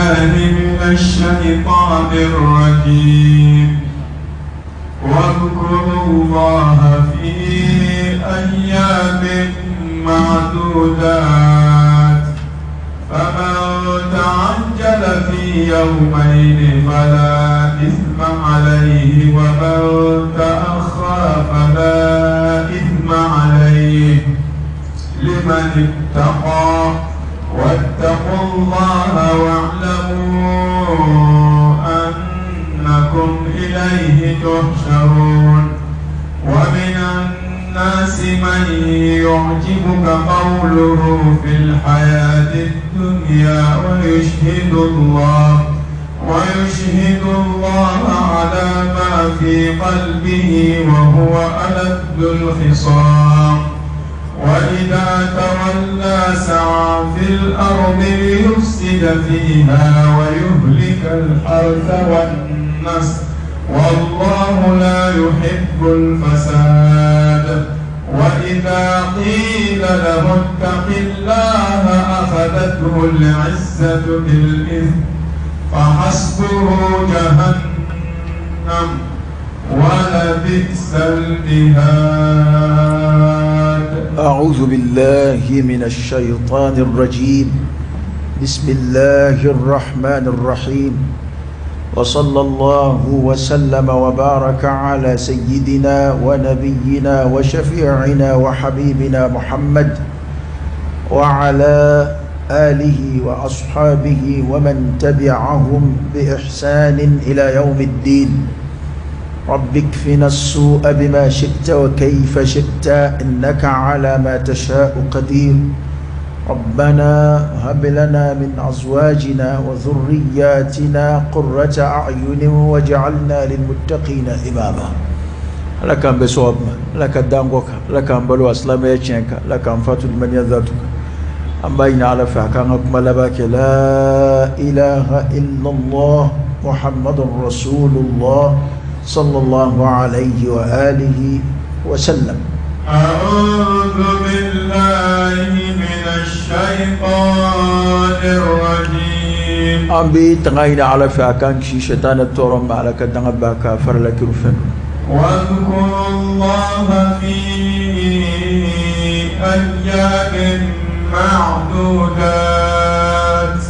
بالله من الشيطان الرجيم. واذكروا الله في أيام معدودات، فمن تعجل في يومين فلا إثم عليه، ومن تأخر فلا إثم عليه، لمن اتقى. واتقوا الله واعلموا أنكم إليه تحشرون. ومن الناس من يعجبك قوله في الحياة الدنيا ويشهد الله على ما في قلبه وهو ألد الخصام. وإذا تولى سعى في الأرض ليفسد فيها ويهلك الحرث والنسل، والله لا يحب الفساد. وإذا قيل له اتق الله أخذته العزة بالإثم، فحسبه جهنم ولبئس المهاد. أعوذ بالله من الشيطان الرجيم. بسم الله الرحمن الرحيم. وصلى الله وسلم وبارك على سيدنا ونبينا وشفيعنا وحبيبنا محمد وعلى آله وأصحابه ومن تبعهم بإحسان إلى يوم الدين. رب اكفنا السوء بما شئت وكيف شئت، إنك على ما تشاء قدير. ربنا هب لنا من أزواجنا وذرياتنا قرة أعين واجعلنا للمتقين إماما. لك أن بصواب، لك الدانغوك، لك أن بلو أسلام يتشنك، لك أن فاتو لمن يذاتك. أم بين على فعكانكم لباك لا إله إلا الله محمد رسول الله صلى الله عليه وآله وسلم. أعوذ بالله من الشيطان الرجيم. أم بي تغاينا على فاكان شي شيطان التورم على كدنا باكا فرلك رفن. واذكروا الله في أيام معدودات.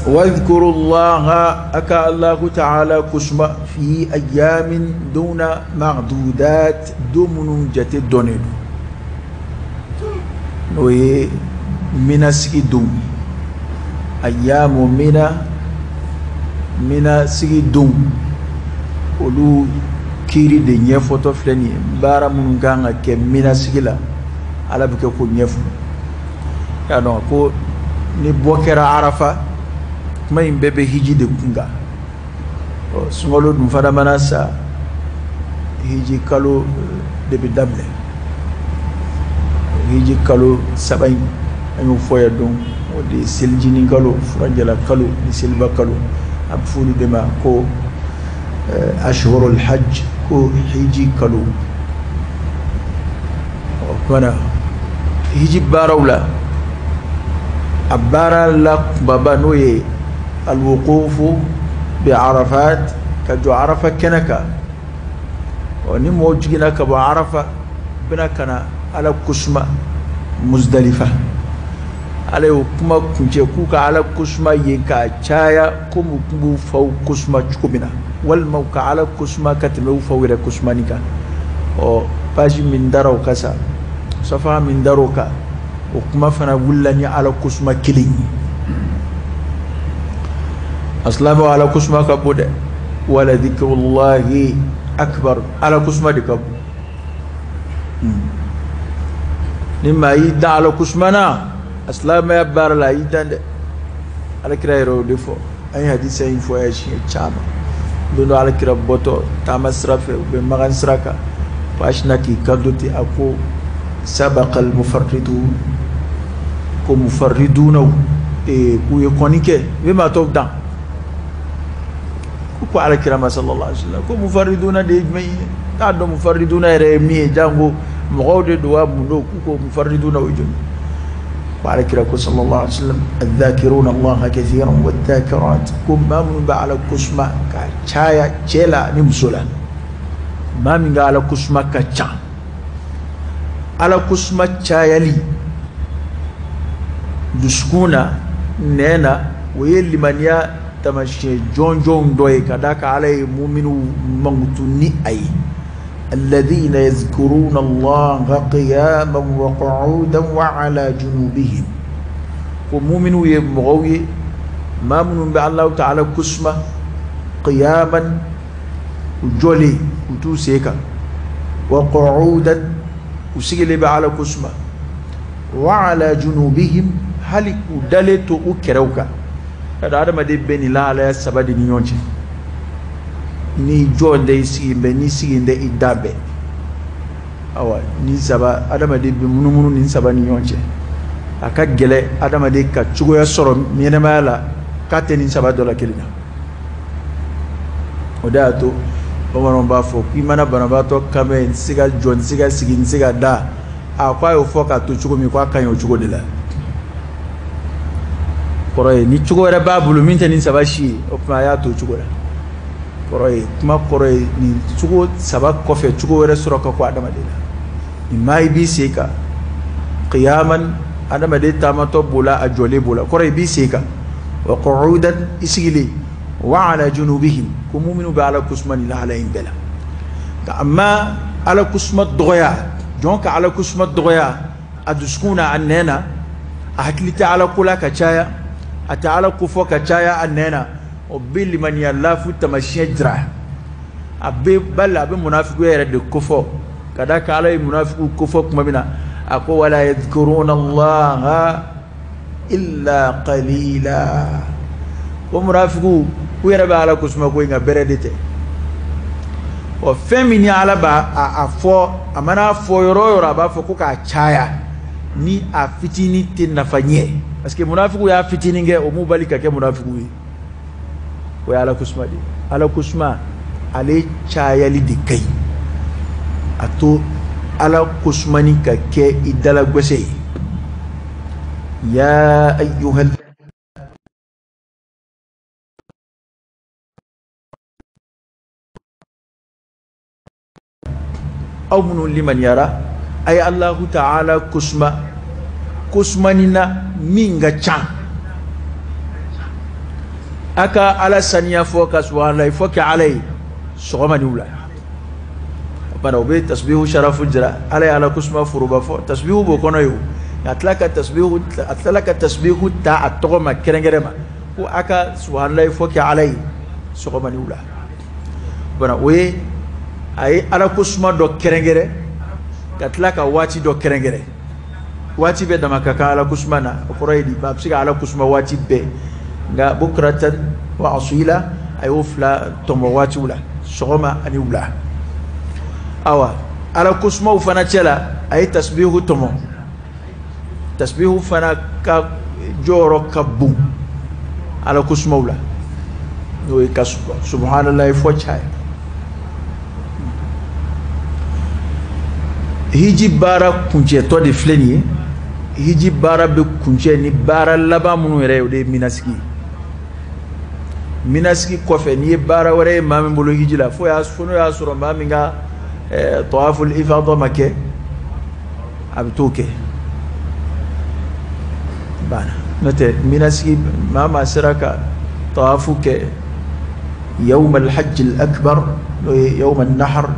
واذكروا الله أكا الله تعالى كسما في أيام دون معدودات دمن جت دونيدو n'o ye mina sigi don, ayamu mina, mina sigi don, olu kiiri de ɲɛfɔtɔ filɛ nin ye. Baara minnu kan ka kɛ mina sigi la, Ala bɛ kɛ k'o ɲɛfɔ. Y'a dɔn ko ni bɔ kɛra Arafa, kuma in bɛɛ bɛ hiji de kun kan. Ɔ sunkalo dun fana mana sa, hiji kalo de bɛ daminɛ. Hiji kalo 3 in an y'o fɔ yan don, o de ye selijinin kalo, furanjɛla kalo ni seliba kalo. A bɛ f'olu de ma ko ashhurul hajj, ko hiji kalo. O tuma na hiji baaraw la, a baara la kunbaba n'o ye alwuqufu bi Arafat, ka jɔ Arafa kɛnɛ kan. Ɔ ni mɔgɔw jiginna ka bɔ Arafa, bɛna ka na Ala kosuma Muzdalifa. Ala y'o kuma kuncɛ k'u ka Ala kosuma yen k'a caya komi u tun b'u faw kosuma cogo min na, walima u ka Ala kosuma ka tɛmɛ u faw yɛrɛ kosumani kan. Ɔ page min dara o kan sa, safa min dara o kan, o kuma fana wulila ni Ala kosuma kelen ye. A silamɛw, Ala kosuma ka bon dɛ. Wala dhikrullahi akbar, Ala kosuma de ka bon. Ni maa y'i dan Ala kosuma na, a silamɛya baara la, a y'i dan dɛ. Ala kira yɛrɛ y'o de fɔ. An ye hadisa in fɔ a ye siɲɛ caman. Don dɔ Ala kira bɔtɔ taama sira fɛ, u bɛ Makan sira kan, ko a sinna k'i kanto ten, a ko sabaqa al-mufarridun, ko mufarridunaw k'u ye kɔnni kɛ, u bɛ maa tɔw dan. Ko Ala kira ma sallallahu alaihi wasallam ko mufarriduna de ye jumɛn ye? T'a dɔn mufarriduna yɛrɛ ye min ye, jango mɔgɔw de don wa mun don? K'u ko mufarriduna o ye jɔn ye? Ko ala kira ko sallallahu alaihi wasallam, adh-dhakiruna Allaha kathiran wadh-dhakirat, ko maa minnu bɛ ala kosuma ka caya cɛ la ni muso la, maa min ka ala kosuma ka ca, ala kosuma cayali dusukun na, nɛn na, o ye limaniya taamasiyɛn jɔnjɔnw dɔ ye, ka d'a kan ala ye muminiw mankutu ni a ye. Alladhina yadhkuruna Allaha qiyaman wa qu'udan wa ala junubihim, ko muminiw ye mɔgɔw ye maa minnu bɛ Alahu ta'ala kosuma qiyaman, u jɔlen u t'u sen kan, wa qu'udan, u sigilen bɛ ala kosuma, wa ala junubihim, hali k'u dalen to u kɛrɛw kan. Ka da adamaden bɛɛ ni lahalaya saba de ni ɲɔgɔn cɛ, n'i jɔ tɛ i sigi bɛ, n'i sigi tɛ i da bɛɛ. Awa nin saba, adamaden bɛ munumunu nin saba ni ɲɔgɔn cɛ. A ka gɛlɛ adamaden ka cogoya sɔrɔ ɲɛnɛmaya la k'a tɛ nin saba dɔ la kelen na. O de y'a to bamananw b'a fɔ k'i mana banabaatɔ kanbɛn, n tɛ se ka jɔ, n tɛ se ka sigi, n tɛ se ka da, a ko a y'o fɔ k'a to cogo min, k'a ka ɲi o cogo de la. Kɔrɔ ye ni cogo wɛrɛ b'a bolo min tɛ nin saba si ye, o tuma a y'a to o cogo la. Kɔrɔ ye, kuma kɔrɔ ye nin cogo saba kɔfɛ cogo wɛrɛ sɔrɔ ka ko adamaden la. Ni maa i b'i sen kan qiyaman, adamaden taamatɔ b'o la, a jɔlen b'o la, kɔrɔ ye i b'i sen kan, wa qu'udan, i sigilen, wa ala junubihim, ko muminu bɛ ala kosuma nin lahala in bɛɛ la. Nka amma ala kosuma dɔgɔya, jɔn ka ala kosuma dɔgɔya a dusukun na, a nɛn na, a hakili tɛ ala ko la ka caya, a tɛ ala ko fɔ ka caya a nɛn na, o bɛ limaniya lafu taamasiyɛn jira. A bɛ bali, a bɛ munafikuya yɛrɛ de kofɔ, ka d'a kan ala ye munafikiw kofɔ tuma min na, a ko wala yadhkuruna Allaha illa qalila, ko munafikiw u yɛrɛ bɛ ala kosuma ko nka bɛrɛ de tɛ. Ɔ fɛn min ni ala b'a a fɔ, a mana fɔ yɔrɔ o yɔrɔ, a b'a fɔ ko k'a caya, ni a fitinin tɛ nafa ɲɛ, parce que munafikiw y'a fitinin kɛ, o m'u bali ka kɛ munafikiw ye. O ye ala kosuma de ye. Ala kosuma ale cayali de ka ɲi, a to ala kosumani ka kɛ i dalagwɛsɛ ye. Ya ayyuhal aw minnu limaniyara, a ye Alahu ta'ala kosuma kosumani na min ka ca. A ka ala saniya fɔ ka subahanallahi fɔ kɛ ala ye sɔgɔma ni wula. Bana o bɛ tasbihu sharafu jira, ala ye ala kosuma foroba fɔ, tasbihu b'o kɔnɔ ye o. A tila ka tasbihu, a tilala ka tasbihu ta a tɔgɔ ma kɛrɛnkɛrɛn ma, ko a ka subahanallahi fɔ kɛ ala ye sɔgɔma ni wula. Bana o ye a ye ala kosuma dɔ kɛrɛnkɛrɛn ka tila ka waati dɔ kɛrɛnkɛrɛn. Waati bɛɛ dama ka kan ala kosuma na, o kɔrɔ ye di, a bɛ se ka ala kosuma waati bɛɛ, nka bukratan wa asila, a y'o fila tɔnbɔ waatiw la, sɔgɔma ani wula. Awa ala kosumaw fana cɛ la, a ye tasbihu tɔmɔ. Tasbihu fana ka jɔyɔrɔ ka bon ala kosumaw la, n'o ye ka subhanallahi fɔ caya. Hiji baara kuncɛtɔ de filɛ nin ye. Hiji baara bɛ kuncɛ ni baara laban minnu yɛrɛ ye, o de ye minasigi ye. Minasigi kɔfɛ, n'i ye baara wɛrɛ ye maa min bolo hiji la, fo n'o y'a sɔrɔ maa min ka tawaful ifada ma kɛ, a bɛ t'o kɛ banna. N'o tɛ minasigi, maa sera ka tawafu kɛ yawm al-hajj al-akbar, n'o ye yawm an-nahr,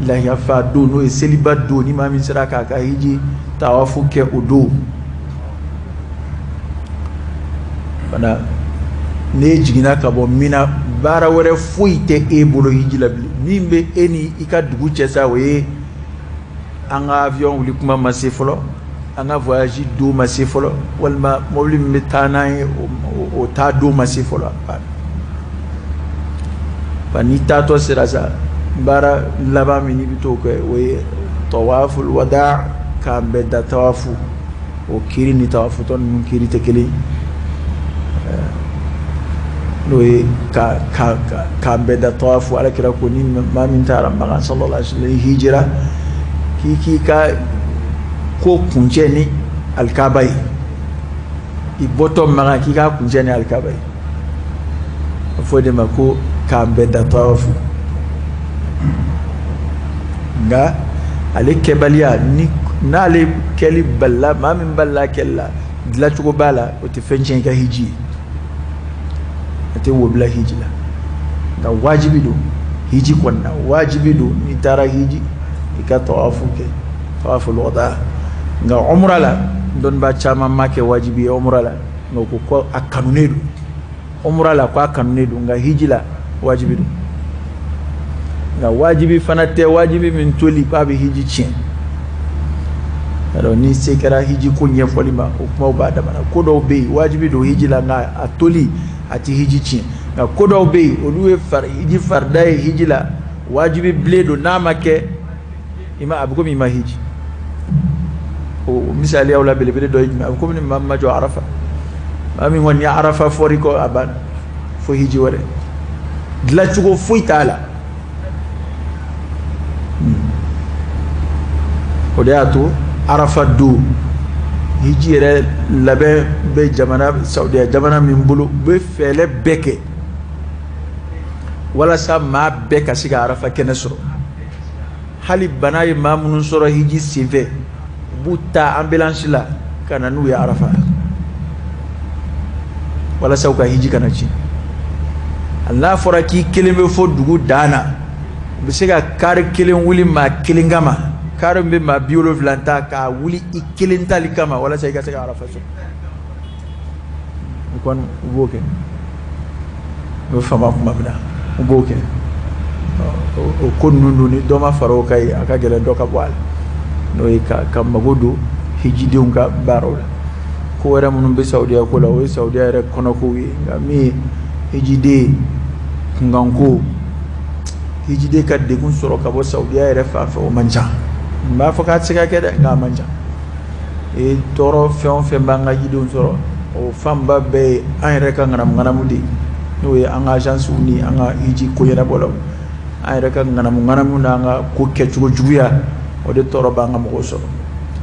lahiyafa don, n'o ye seliba don, ni maa min sera k'a ka hiji tawafu kɛ o don fana, n'e jiginna ka bɔ Mina, baara wɛrɛ foyi tɛ e bolo hiji la bilen. Min bɛ e ni i ka dugu cɛ sa, o ye an ka avion wuli kuma ma se fɔlɔ, an ka voyage don ma se fɔlɔ, walima mobili min bɛ taa n'an ye o taa don ma se fɔlɔ. Fa n'i taatɔ sera sa, baara laban min n'i bɛ t'o kɛ, o ye tawaful wada, k'an bɛɛ da tawafu. O kiiri ni tawafu tɔ ninnu kiiri tɛ kelen ye. N'o ye k'an bɛɛ da tawafu. Ala kira ko ni maa min taara Makan sallallahu alaihi wasallam, hijira, k'i k'i ka ko kuncɛ ni alikaba ye. I bɔtɔ Makan k'i k'a kuncɛ ni alikaba ye, a fɔ de ma ko k'an bɛɛ da tawafu. Nka ale kɛbaliya ni n'ale kɛli balila, maa min balila kɛli la, dilancogo b'a la, o tɛ fɛn tiɲɛ i ka hiji ye, a tɛ wo bila hiji la. Nka wajibi don hiji kɔni na, wajibi don n'i taara hiji i ka tawafu kɛ, tawafu lɔgɔda. Nka umra la, dɔnnibaa caman ma kɛ wajibi ye umra la, nka u ko ko a kanunen don umra la, ko a kanunen don. Nka hiji la wajibi don. Nka wajibi fana tɛ wajibi min toli k'a bɛ hiji tiɲɛ. Alors ni se kɛra hiji ko ɲɛfɔli ma, o kumaw b'a damana. Ko dɔw bɛ yen wajibi don hiji la, nka a toli a tɛ hiji tiɲɛ. Nka ko dɔw bɛ yen olu ye hiji farida ye hiji la, wajibi bilen don, n'a ma kɛ i ma, a bɛ komi i ma hiji. O misaliyaw la belebele dɔ ye jumɛn? A bɛ komi ni maa min ma jɔ Arafa, maa min kɔni ni Arafa fɔr'i kɔ a banna, fo hiji wɛrɛ, dilancogo foyi t'a la. O de y'a to Arafa don hiji yɛrɛ labɛn bɛ jamana Saudiya jamana min bolo, u bɛ fɛɛrɛ bɛɛ kɛ walasa maa bɛɛ ka se ka Arafa kɛnɛ sɔrɔ. Hali bana ye maa minnu sɔrɔ hiji senfɛ, u b'u ta ambulance la ka na n'u ye Arafa walasa u ka hiji kana tiɲɛ. Hali n'a fɔra k'i kelen bɛ fo dugu dan na, u bɛ se ka kari kelen wuli maa kelen kama, kari min bɛ maa 70 ta k'a wuli i kelen tali kama walasa i ka se ka Arafa sɔrɔ. U kɔni u b'o kɛ, u bɛ fama kuma min na u b'o kɛ. O ko ninnu dun ni dɔ ma fara o kan ye, a ka gɛlɛn dɔ ka bɔ a la, n'o ye ka mago don hijidenw ka baaraw la. Ko wɛrɛ minnu bɛ Saudiya ko la, o ye Saudiya yɛrɛ kɔnɔkow ye. Nka min ye hijiden kunkanko, hijiden ka degun sɔrɔ ka bɔ Saudiya yɛrɛ fan fɛ, o man ca. N b'a fɔ k'a tɛ se ka kɛ dɛ, nka a man ca. E tɔɔrɔ fɛn o fɛn b'an ka hijidenw sɔrɔ, o fanba bɛɛ ye an yɛrɛ ka ŋanamu-ŋanamu de ye, n'o ye an ka agences ni an ka hiji ko ɲɛnabɔlaw. An yɛrɛ ka ŋanamu-ŋanamu n'an ka ko kɛcogo juguya, o de tɔɔrɔ b'an ka mɔgɔw sɔrɔ.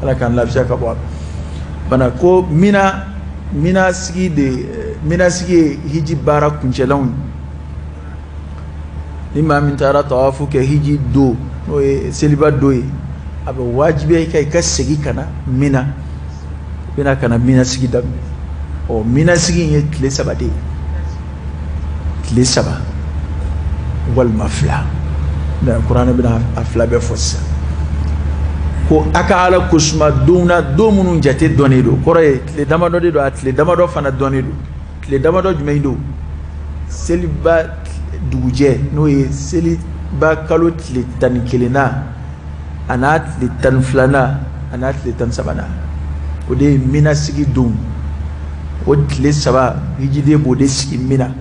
Ala k'an lafiya ka bɔ a la. Bana ko mina sigi de, mina sigi ye hiji baara kuncɛlanw ye. Ni maa min taara tawafu kɛ hiji don, n'o ye seliba don ye, a bɛ wajibiya i kan i ka segin ka na mina, i bɛna ka na mina sigi daminɛ. Ɔ mina sigi in ye tile 3 de ye, tile 3 walima 2. Mɛ kuranɛ bɛna a 2 bɛɛ fɔ sisan. Ko a ka Ala kosuma don na, don minnu jate dɔnnen don, kɔrɔ ye tile damadɔ de don, a tile damadɔ fana dɔnnen don. Tile damadɔ jumɛn don? Seliba dugujɛ, n'o ye seliba kalo tile 11nan a n'a tile 12nan a n'a tile 13nan, o de ye mina sigi don. O tile 3 hijiden b'o de sigi mina,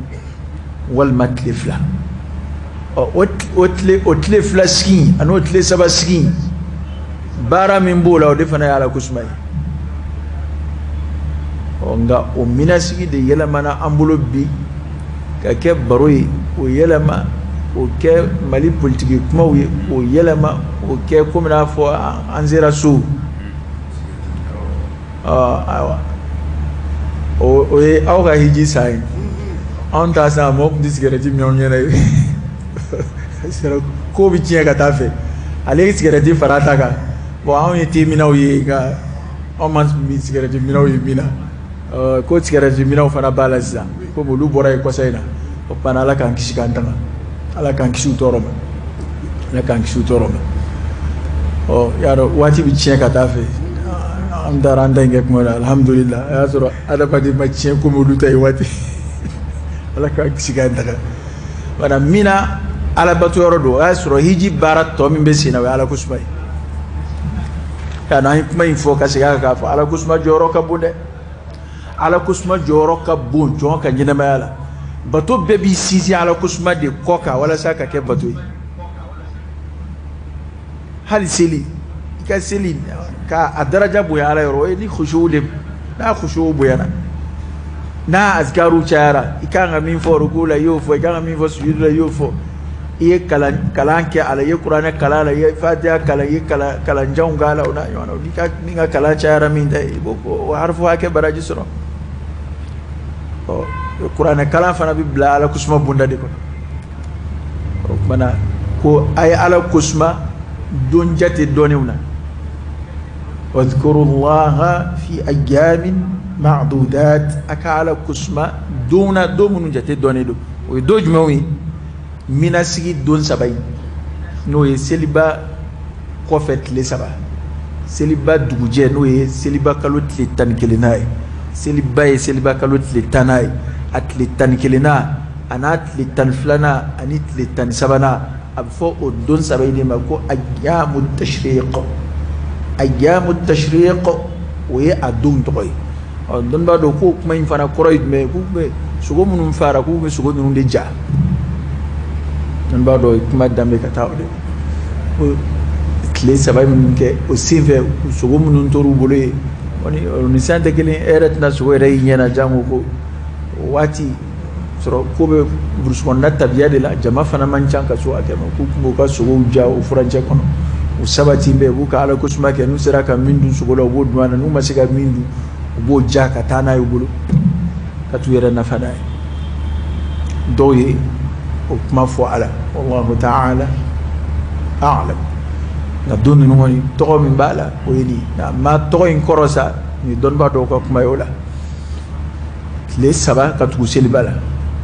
walima tile 2. Ɔ o tile 2 sigi ani o tile 3 sigi, baara min b'o la, o de fana ye Ala kosuma ye. Ɔ nka o mina sigi de yɛlɛmana an bolo bi ka kɛ baro ye, o yɛlɛma o kɛ Mali politiki kumaw ye, o yɛlɛma o kɛ komi n'a fɔ an sera so. Ayiwa, o ye aw ka hiji san ye. Anw ta san, mɔgɔ tun tɛ sigɛrɛti min anw ɲɛna ye, ko bɛ tiɲɛ ka taa fɛ, ale ye sigɛrɛti fara ta kan. Bon anw ye te minɛw ye, nka anw ma sigɛrɛti minɛw ye min na, ko sigɛrɛti minɛw fana b'a la sisan, komi olu bɔra yen kɔsa in na. O tuma na Ala k'an kisi k'an tanga, Ala k'an kisi u tɔɔrɔ ma, Ala k'an kisi u tɔɔrɔ ma. Ɔ y'a dɔn waati bɛ tiɲɛ ka taa fɛ. An taara an ta in kɛ kuma la, alhamdulillah, a y'a sɔrɔ adamaden ma tiɲɛ komi olu ta ye waati. Ala k'an kisi k'an tanga. Wala mina alabato yɔrɔ don, o y'a sɔrɔ hiji baara tɔ min bɛ sen na, o ye Ala kosuma ye. Ka n'an ye kuma in fɔ ka segin a kan k'a fɔ Ala kosuma jɔyɔrɔ ka bon dɛ. Ala kosuma jɔyɔrɔ ka bon jɔn ka ɲɛnamaya la. Bato bɛɛ b'i sinsin Ala kosuma de kɔ kan walasa ka kɛ bato ye. Hali seli, i ka seli ka a daraja bonya Ala yɔrɔ, o ye ni khushu de, n'a khushu bonyana, n'a azkaru cayara, i kan ka min fɔ ruku la i y'o fɔ, i kan ka min fɔ sujudu la i y'o fɔ. I ye kalan kɛ a la, i ye kuranɛ kalan a la, i ye fatiha kalan, i ye kalanjanw k'a la, o n'a ɲɔgɔnnaw. N'i ka kalan cayara min ta ye, i b'o o harifu hakɛ baraji sɔrɔ. Ɔ, kuranɛ kalan fana bɛ bila Ala kosuma bonda de kɔnɔ. O tuma na ko a ye Ala kosuma don jate dɔnniw na. Wadhkurullaha fi ayyamin ma'dudat, a ka Ala kosuma don na, don minnu jate dɔnnen don. O ye don jumɛnw ye? Minasigi don 3 in, n'o ye seliba kɔfɛ tile 3, seliba dugujɛ, n'o ye seliba kalo tile 11nan ye. Seliba ye seliba kalo tile 10nan ye, a tile 11nan a n'a tile 12nan ani tile 13nan, a bɛ fɔ o don 3 in de ma ko ayyamu tashriq. Ayyamu tashriq, o ye a don tɔgɔ ye. Ɔ, dɔnnibaa dɔw k'o kuma in fana kɔrɔ ye jumɛn ye? K'u bɛ sogo minnu fara, k'u bɛ sogo ninnu de ja. Dɔnnibaa dɔw ye kuma danbe ka taa o de ko tile 3 minnu kɛ o senfɛ, sogo minnu tor'u bolo yen, o ni sisan tɛ kelen. E yɛrɛ tɛna sogo yɛrɛ y'i ɲɛ na jango ko o waati sɔrɔ ko bɛ burusi kɔnɔna tabiya de la, jama fana man ca ka so hakɛ ma, k'u tun b'u ka sogow ja o furancɛ kɔnɔ, u sabati bɛ, u b'u ka Ala kosuma kɛ. N'u sera ka min dun sogo la, u b'o dun a na, n'u ma se ka min dun, u b'o ja ka taa n'a ye u bolo ka t'u yɛrɛ nafa n'a ye. Dɔw ye o kuma fɔ a la, wallahu ta'ala a'lam. Nka don ninnu kɔni tɔgɔ min b'a la, o ye nin ye. Nka ma tɔgɔ in kɔrɔ sa, nin ye dɔnnibaa dɔw ka kuma ye o la. Tile 3 ka tugu seliba la,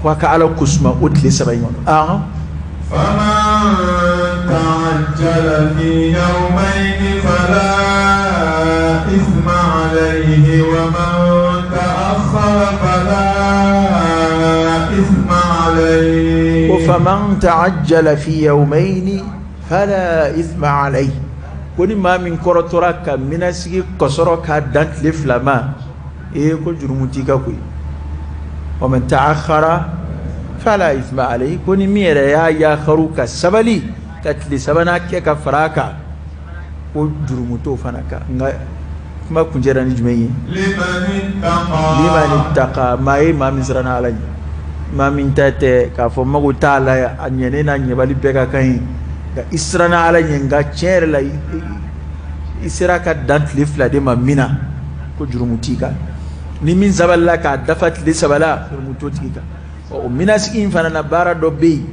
ko a ka Ala kosuma o tile 3 in kɔnɔ. Faman ta'ajjala fi yawmayni fala ithma alayhi wa man ta'akhkhara fala ithma alayhi. Ko faman ta'ajjala fi yawmayni fala ithma alayhi, ko ni maa min kɔrɔtɔra ka minasigi kɔsɔrɔ k'a dan tile 2 ma, ee, ko jurumu t'i ka koyi. Wa man ta'akhkhara fala ithma alayhi, ko ni min yɛrɛ y'a yakaru ka sabali ka tile 3nan kɛ ka fara a kan, ko jurumu t'o fana kan. Nka kuma kuncɛra ni jumɛn ye? Liman ittaqa, maa ye maa min siranna Ala ɲɛ, maa min ta tɛ k'a fɔ mago t'a la, a ɲɛnen n'a ɲɛbali bɛɛ ka kan ye, nka i siranna Ala ɲɛ, nka tiɲɛ yɛrɛ la i sera ka dan tile 2 de ma min na, ko jurumu t'i kan. Ni min sabalila k'a dafa tile 3 la, jurumu t'o tigi kan. O minasigi in fana na, baara dɔ bɛ yen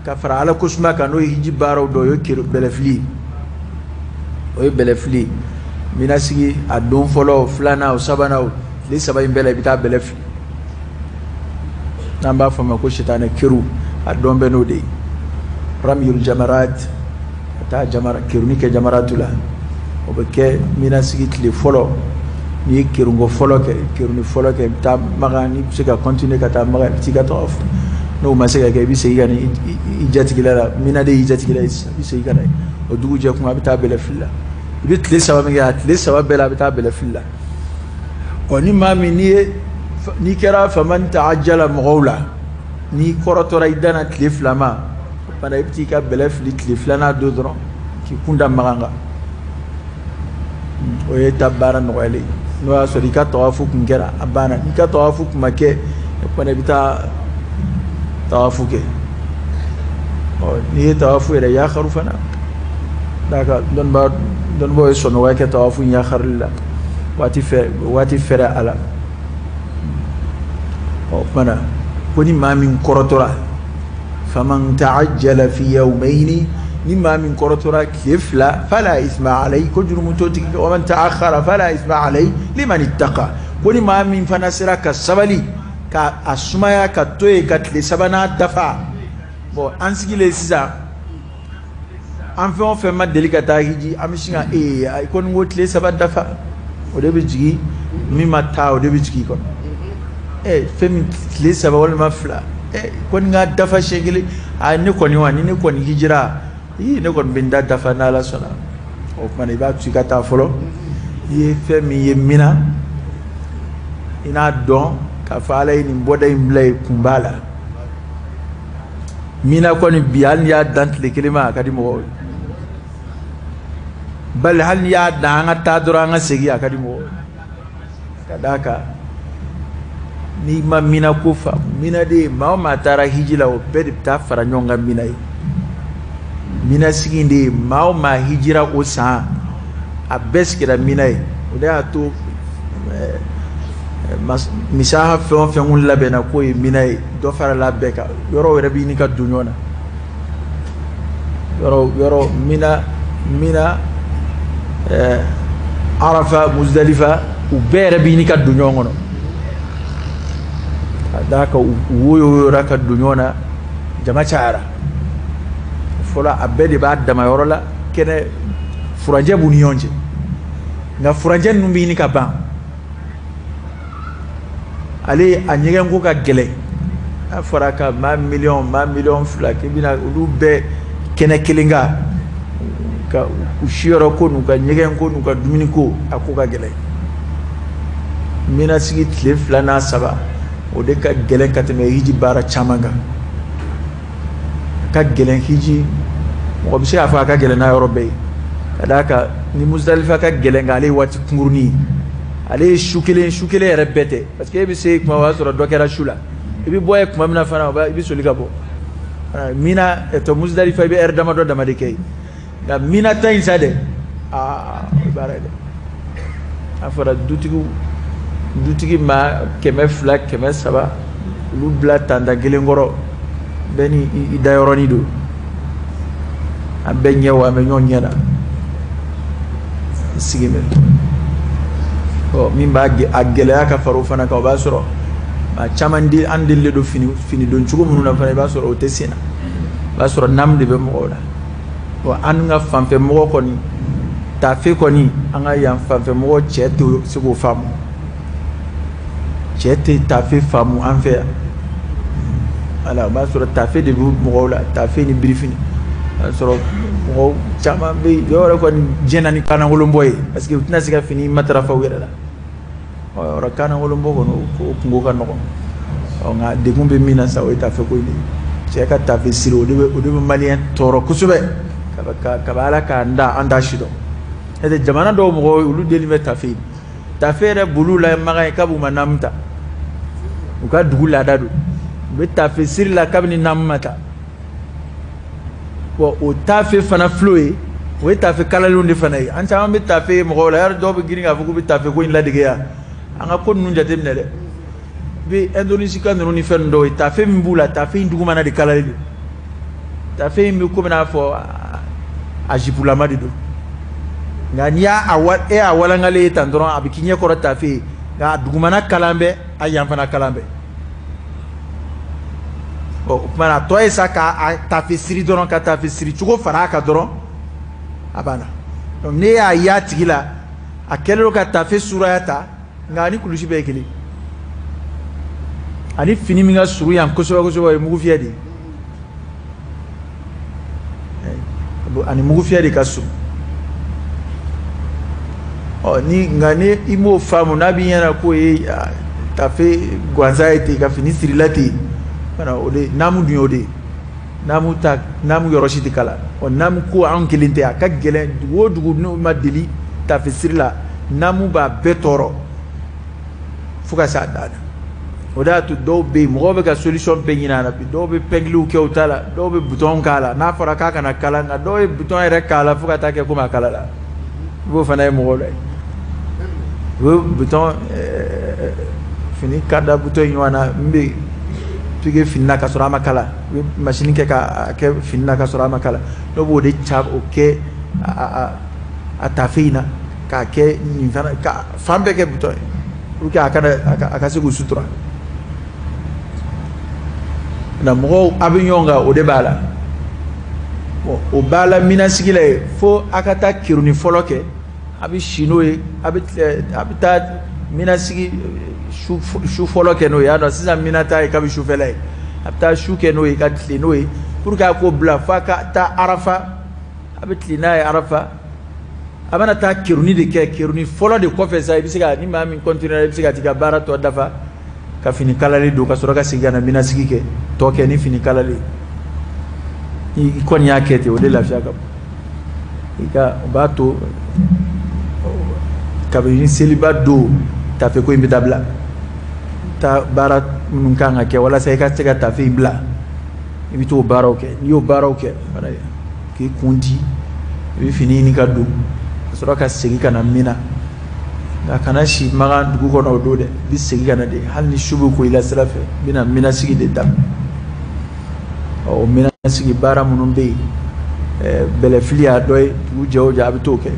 ka fara Ala kosuma kan, n'o ye hiji baaraw dɔ ye, o ye bɛlɛfili ye. O ye bɛlɛfili ye. Minasigi a don fɔlɔ, 2nan o, 3nan o, tile 3 in bɛɛ la, i bɛ taa bɛlɛ fili. N'an b'a fɔ a ma ko sitanɛ keru, a dɔn bɛ n'o de ye. Ramyul jamarat, ka taa jamara keruni kɛ jamaratu la, o bɛ kɛ minasigi tile fɔlɔ. N'i ye kerunko fɔlɔ kɛ, keruni fɔlɔ kɛ, i bɛ taa Makan. N'i bɛ se ka continuer ka taa Makan, i bɛ t'i ka tawaf. N'o ma se ka kɛ, i bɛ segin ka na i jatigila la. Mina de y'i jatigila ye sisan, i bɛ segin ka na yen. O dugujɛ kuma, a bɛ taa bɛlɛ fili la. I bɛ tile 3 min kɛ, a tile 3 bɛɛ la, a bɛ taa bɛlɛ fili la. Ɔ, ni maa min n'i kɛra faman ta'ajjala mɔgɔw la, n'i kɔrɔtɔra i danna tile 2 ma, o tuma na i bɛ t'i ka bɛlɛ fili tile 2nan don dɔrɔn, k'i kun da Makan kan. O ye ta baara nɔgɔyalen ye. N'o y'a sɔrɔ i ka tawafu kun kɛra, a banna. N'i ka tawafu kun ma kɛ, o tuma na i bɛ taa tawafu kɛ. Ɔ, n'i ye tawafu yɛrɛ yakaru fana, d'a kan dɔnnibaaw ye sɔnɔgɔya kɛ tawafu in yakarili la, waati fɛ, waati fɛrɛ a la. Ɔ, o tuma na ko ni maa min kɔrɔtɔra, faman ta'ajjala fi yawmayni, ni maa min kɔrɔtɔra tile 2, fala isma alayhi, ko jurumu t'o tigi kan. Wa man ta'akhkhara fala isma alayhi liman ittaqa, ko ni maa min fana sera ka sabali ka a sumaya ka to yen ka tile 3nan dafa. Bon, an sigilen sisan, an fɛn o fɛn ma deli ka taa hiji, an bɛ sin ka ee ko ni ko tile 3 dafa, o de bɛ jigin. Min ma taa, o de bɛ jigin i kɔnɔ. Fɛn min tile 3 walima 2, ko ni ka dafa siɲɛ kelen, a ne kɔni wa ni ne kɔni hijira, ii, ne kɔni bɛ n da dafa n'Ala sɔnna. O tuma na i b'a to i ka taa fɔlɔ. I ye fɛn min ye min na, i n'a dɔn k'a fɔ Ala ye nin bɔda in bila yen, kun b'a la. Mina kɔni bi, hali n'i y'a dan tile 1 ma, a ka di mɔgɔw ye. Bali hali n'i y'a dan an ka taa dɔrɔn an ka segin, a ka di mɔgɔw ye. Ka d'a kan n'i ma mina ko faamu, mina de ye maa o maa taara hiji la, o bɛɛ de bɛ taa fara ɲɔgɔn kan mina ye. Mina sigi de ye maa o maa hijira o san a bɛɛ sigira mina ye. O de y'a to misaha fɛn o fɛn kun labɛnna k'o ye mina ye, dɔ farala bɛɛ kan. Yɔrɔw yɛrɛ bɛ ɲini ka don ɲɔgɔn na. Yɔrɔ mina Arafa, Muzdalifa, u bɛɛ yɛrɛ bɛ ɲini ka don ɲɔgɔn kɔnɔ. Ka d'a kan u woyoyora ka don ɲɔgɔn na, jama cayara. Fɔlɔ a bɛɛ de b'a dama yɔrɔ la, kɛnɛ furancɛ b'u ni ɲɔgɔn cɛ. Nka furancɛ ninnu bɛ ɲini ka ban. Ale a ɲɛgɛnko ka gɛlɛn. N'a fɔra ka maa miliyɔn 2 k'i bɛna olu bɛɛ kɛnɛ kelen kan, ka u siyɔrɔ ko n'u ka ɲɛgɛn ko n'u ka dumuni ko, a ko ka gɛlɛn. Mina sigi tile 2 n'a 3, o de ka gɛlɛn ka tɛmɛ hiji baara caman kan. A ka gɛlɛn hiji, mɔgɔ bɛ se k'a fɔ a ka gɛlɛn n'a yɔrɔ bɛɛ ye. Ka d'a kan ni Muzdalifa ka gɛlɛn nka ale ye waati kunkurunin ye. Ale ye su kelen yɛrɛ bɛɛ tɛ, parce que e bɛ se kuma o y'a sɔrɔ dɔ kɛra su la. I bɛ bɔ yen tuma min na fana, i bɛ soli ka bɔ. Mina tɔ Muzdalifa i bɛ ɛri damadɔ dama de kɛ yen. Nka mina ta in sa dɛ, aa o ye baara ye dɛ. A fɔra dutigi maa 200 300 olu bila tanda kelen kɔrɔ, bɛɛ ni i dayɔrɔnin don. An bɛɛ ɲɛ o, an bɛ ɲɔgɔn ɲɛ na. Sigi bɛ. Ɔ min b'a a gɛlɛya ka fara o fana kan, o b'a sɔrɔ maa caman an delilen don fini don cogo minnu na fana, i b'a sɔrɔ o tɛ sen na. O b'a sɔrɔ namu de bɛ mɔgɔw la. Bon an ka fanfɛ mɔgɔ kɔni, tafe kɔni, an ka yan fanfɛ mɔgɔ cɛ tɛ se k'o faamu. Cɛ tɛ tafe faamu an fɛ yan. Wala, o b'a sɔrɔ tafe de bɛ mɔgɔw la, tafe ni birifini. O b'a sɔrɔ mɔgɔw caman bɛ yen, dɔw yɛrɛ kɔni jɛnna ni kannankolonbɔ ye, parce que u tɛna se ka fini matarafa u yɛrɛ la. Ɔ yɔrɔ kannankolonbɔ kɔni, o kungo ka nɔgɔn. Ɔ nka degun bɛ min na sa, o ye tafe ko in de ye. Cɛ ka tafe siri, o de bɛ maliyɛn tɔɔrɔ kosɛbɛ. Kaba ala k'an da an da si dɔn. N'o tɛ jamana dɔw mɔgɔw, olu deli bɛ tafe ye. Tafe yɛrɛ bolo la makan ye kab'u ma namu ta. U ka dugu laada don. U bɛ tafe siri la kabini namu ma ta. Bon o tafe fana fil'o ye, o ye tafe kalalenw de fana ye. An caman bɛ tafe ye mɔgɔw la, yɔrɔ dɔw bɛ girin k'a fɔ k'u bɛ tafe ko in ladege yan. An ka ko ninnu jateminɛ dɛ. I bɛ Indonésie ninnu ni fɛn dɔw ye, tafe min b'u la, tafe in dugumana de kalalen don. Tafe in bɛ komi n'a fɔ a jipulama de don. Nka n'i y'a e y'a walankalen ye tan dɔrɔn, a bɛ k'i ɲɛ kɔrɔ tafe ye. Nka a dugumana kalan bɛ, a yan fana kalan bɛ. Ɔ o tuma na a tɔ ye sa k'a tafe siri dɔrɔn, ka tafe siri cogo fara a kan dɔrɔn, a banna. Donc ne y'a ye a tigi la, a kɛlen don ka tafe suraya ta, nka ani kulusi bɛɛ ye kelen. Ani fini min ka surun yan kosɛbɛ kosɛbɛ, o ye mugufiyɛ de ye. Ani mugufiyɛ de ka surun. Ɔ ni nka ni i m'o faamu, n'a b'i ɲɛna k'o ye tafe gansan ye ten, ka fini sirila ten, fana o de naamu dun y'o de ye. Naamu ta, naamu yɔrɔ si tɛ kala. Ɔ naamu ko anw kelen tɛ, a ka gɛlɛn dugu o dugu n'u ma deli tafe siri la, naamu b'a bɛɛ tɔɔrɔ fo ka s'a dan na. O de y'a to dɔw bɛ yen, mɔgɔw bɛ ka solution bɛɛ ɲini a la bi. Dɔw bɛ pɛngiliw kɛ u ta la, dɔw bɛ bouton k'a la. N'a fɔra k'a kana kala, nka dɔw ye bouton yɛrɛ k'a la fo ka taa kɛ komi a kala la. I b'o fana ye mɔgɔw la ye. U bɛ bouton fini kada bouton in ɲɔgɔn na, min bɛ piqué fini na ka sɔrɔ a ma kala. U bɛ machine kɛ k'a kɛ fini na ka sɔrɔ a ma kala. Dɔw b'o de ca o kɛ a tafe in na, k'a kɛ nin fana, ka fan bɛɛ kɛ bouton ye pour que a kana a ka se k'u sutura. Na mɔgɔw a bɛ ɲɔgɔn kan, o de b'a la. Bon o b'a la minasigi la ye, fo a ka taa keruni fɔlɔ kɛ, a bɛ si n'o ye, a bɛ taa minasigi su fɔlɔ kɛ n'o ye. Y'a dɔn sisan mina ta ye kabi sufɛla ye, a bɛ taa su kɛ n'o ye ka tile n'o ye pour que a k'o bila fo a ka taa Arafa. A bɛ tile n'a ye Arafa, a bɛna taa keruni de kɛ. Keruni fɔlɔ de kɔfɛ sa, i bɛ se ka ni maa min continuer, i bɛ se ka t'i ka baara tɔ dafa ka fini kalalen don, ka sɔrɔ ka segin ka na minasigi kɛ, tɔ kɛ ni fini kalalen. I kɔni y'a kɛ ten, o de lafiya ka bon. I ka o b'a to kabini seliba don, tafe ko in bɛ dabila. Ta baara minnu kan ka kɛ walasa i ka se ka tafe in bila, i bɛ t'o baaraw kɛ. N'i y'o baaraw kɛ, K'i kun di, i bɛ fini ɲini ka don ka sɔrɔ ka segin ka na Mina. Nka kana si Makan dugu kɔnɔ o don dɛ, i bɛ segin ka na de. Hali ni su bɛ ko i la sira fɛ, i bɛna Mina sigi de daminɛ. Ɔ, Mina sigi baara minnu bɛ yen, bɛlɛfili y'a dɔ ye, dugu jɛ o jɛ a bɛ t'o kɛ.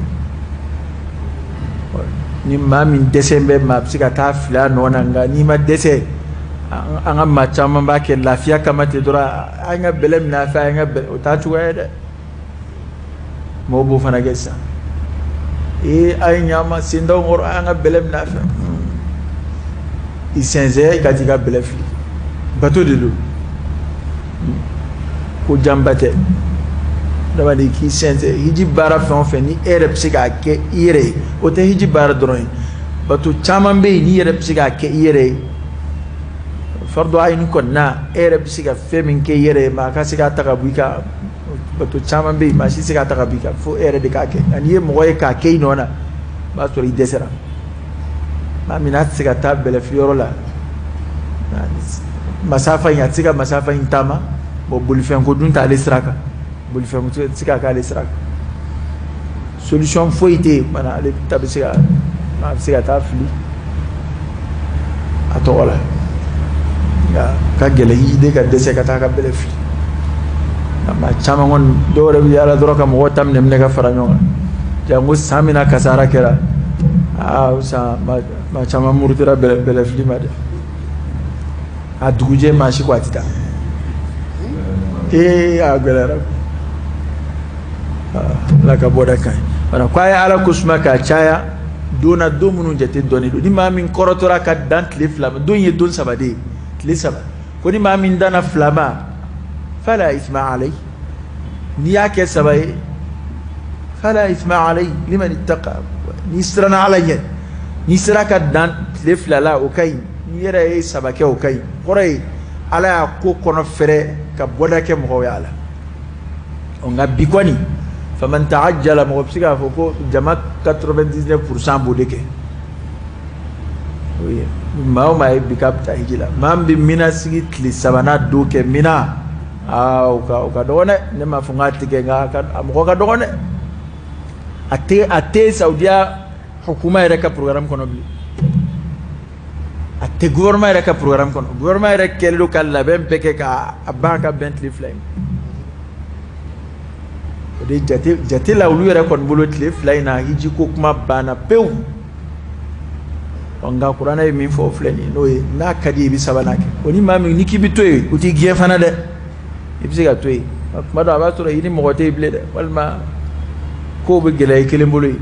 Ni maa min dɛsɛ bɛ, maa bɛ se ka taa fili a nɔ na. Nka n'i ma dɛsɛ, an ka maa caman b'a kɛ lafiya kama ten dɔrɔn. An ka bɛlɛ minɛ a fɛ, an ka bɛlɛ, o t'a cogoya ye dɛ. Mɔgɔw b'o fana kɛ sisan. Ee, a ye ɲama sendaw kɔrɔ, an ka bɛlɛ minɛ a fɛ. I sɛnsɛn, i ka t'i ka bɛlɛ fili. Bato de don, ko janba tɛ. Adamaden k'i sɛnsɛn hiji baara fɛn o fɛn, ni e yɛrɛ bɛ se k'a kɛ i yɛrɛ ye, o tɛ hiji baara dɔrɔn ye. Bato caman bɛ yen, n'i yɛrɛ bɛ se k'a kɛ i yɛrɛ ye, fardu ayini kɔni na, e yɛrɛ bɛ se ka fɛn min kɛ i yɛrɛ ye, maa ka se k'a ta ka bɔ i kan. Bato caman bɛ yen, maa si tɛ se k'a ta ka bɔ i kan, fo e yɛrɛ de k'a kɛ. Nka n'i ye mɔgɔ ye k'a kɛ i nɔ na, o b'a sɔrɔ i dɛsɛra. Maa min n'a tɛ se ka taa bɛlɛfiliyɔrɔ la, masafa in, a tɛ se ka masafa in taama, bon, bolifɛn ko dun t'ale sira kan, bolifɛn ko tɛ se ka k'ale sira kan, solution foyi tɛ yen. Mana ale ta bɛ se ka, a bɛ se ka taa fili a tɔgɔ la. Nka ka gɛlɛn hijiden ka dɛsɛ ka taa ka bɛlɛ fili. Nka maa caman kɔni, dɔw yɛrɛ bɛ yaala dɔrɔn ka mɔgɔw ta minɛ minɛ ka fara ɲɔgɔn kan. Janko san min na kasara kɛra, aa, o san maa caman murutira bɛlɛ fili ma dɛ. A dugujɛ, maa si ko a tɛ taa. Ee, a gɛlɛyara. Ala ka bɔda ka ɲi. Wala ko a ye Ala ko suma k'a caya don na, don minnu jate dɔɔnin don. Ni maa min kɔrɔtɔra ka dan tile 2 ma, don ye don 3 de ye, tile 3 ko, ni maa min danna 2 ma, fala isma alayhi. N'i y'a kɛ 3 ye, fala isma alayhi liman ittaqa. N'i siranna Ala ɲɛ, n'i sera ka dan tile 2 la, o ka ɲi. N'i yɛrɛ ye 3 kɛ, o ka ɲi. Kɔrɔ ye, Ala y'a ko kɔnɔ fɛrɛ ka bɔda kɛ mɔgɔw y'a la. Nka bi kɔni, faman ta'ajjala, mɔgɔ bɛ se k'a fɔ ko jama 99% b'o de kɛ. O ye maa o maa ye bi k'a bɛ taa hiji la, maa min bɛ Mina sigi tile sabanan don kɛ Mina, aa, o ka dɔgɔn dɛ. Ne m'a fɔ n k'a tɛ kɛ, nka a mɔgɔ ka dɔgɔn dɛ. A tɛ Saudiya hukuma yɛrɛ ka programme kɔnɔ bilen, a tɛ gouvernement yɛrɛ ka programme kɔnɔ. Gouvernement yɛrɛ kɛlen don ka labɛn bɛɛ kɛ k'a ban ka bɛn tile 2 in. O de jate jate la, olu yɛrɛ kɔni bolo, tile 2 in na, hiji ko kuma banna pewu. Nka kuranɛ ye min fɔ, o filɛ nin ye, n'o ye n'a ka di i bɛ sabanan kɛ. O ni maa min ni k'i bɛ to yen, o t'i gɛn fana dɛ, i bɛ se ka to yen. Tuma dɔ a b'a sɔrɔ i ni mɔgɔ tɛ yen bilen dɛ, walima kow bɛ gɛlɛya i kelen bolo yen.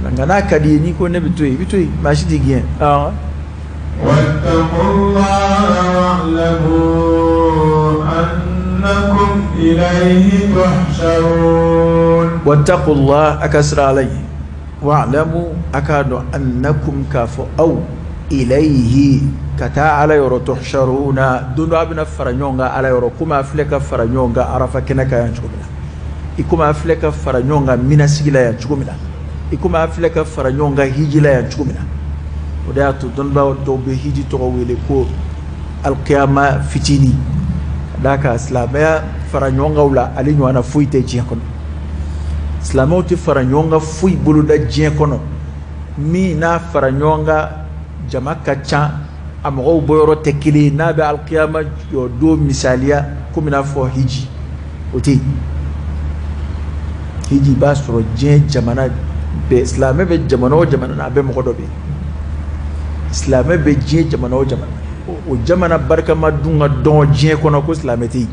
Nka n'a ka di i ye, n'i ko ne bɛ to yen, i bɛ to yen, maa si t'i gɛn. واتقوا الله واعلموا أنكم إليه تحشرون. واتقوا الله, a ka siran Ala ɲɛ, واعلموا, a k'a dɔn, أنكم, k'a fɔ aw, إليه, ka taa Ala yɔrɔ, تحشرون, don dɔ a bɛna fara ɲɔgɔn kan Ala yɔrɔ, komi a filɛ ka fara ɲɔgɔn kan Arafa kɛnɛ kan yan cogo min na, i komi a filɛ ka fara ɲɔgɔn kan Mina sigi la yan cogo min na, i komi a filɛ ka fara ɲɔgɔn kan hiji la yan cogo min na. O de y'a to dɔnnibaaw dɔw bɛ hiji tɔgɔ wele ko alkiyama fitinin, ka d'a kan silamɛya fara ɲɔgɔn kan la, ale ɲɔgɔnna foyi tɛ diɲɛ kɔnɔ. Silamɛw tɛ fara ɲɔgɔn kan foyi boloda diɲɛ kɔnɔ min n'a fara ɲɔgɔn kan jama ka ca, a mɔgɔw bɔyɔrɔ tɛ kelen ye, n'a bɛ alikiyama jɔ don misaliya komi n'a fɔ hiji, o tɛ yen. Hiji, b'a sɔrɔ diɲɛ jamana bɛɛ, silamɛ bɛ jamana o jamana na, a bɛ mɔgɔ dɔ bɛ yen. Silamɛ bɛ diɲɛ jamana o jamana, o jamana barikama dun ka dɔn diɲɛ kɔnɔ ko silamɛ tɛ yen.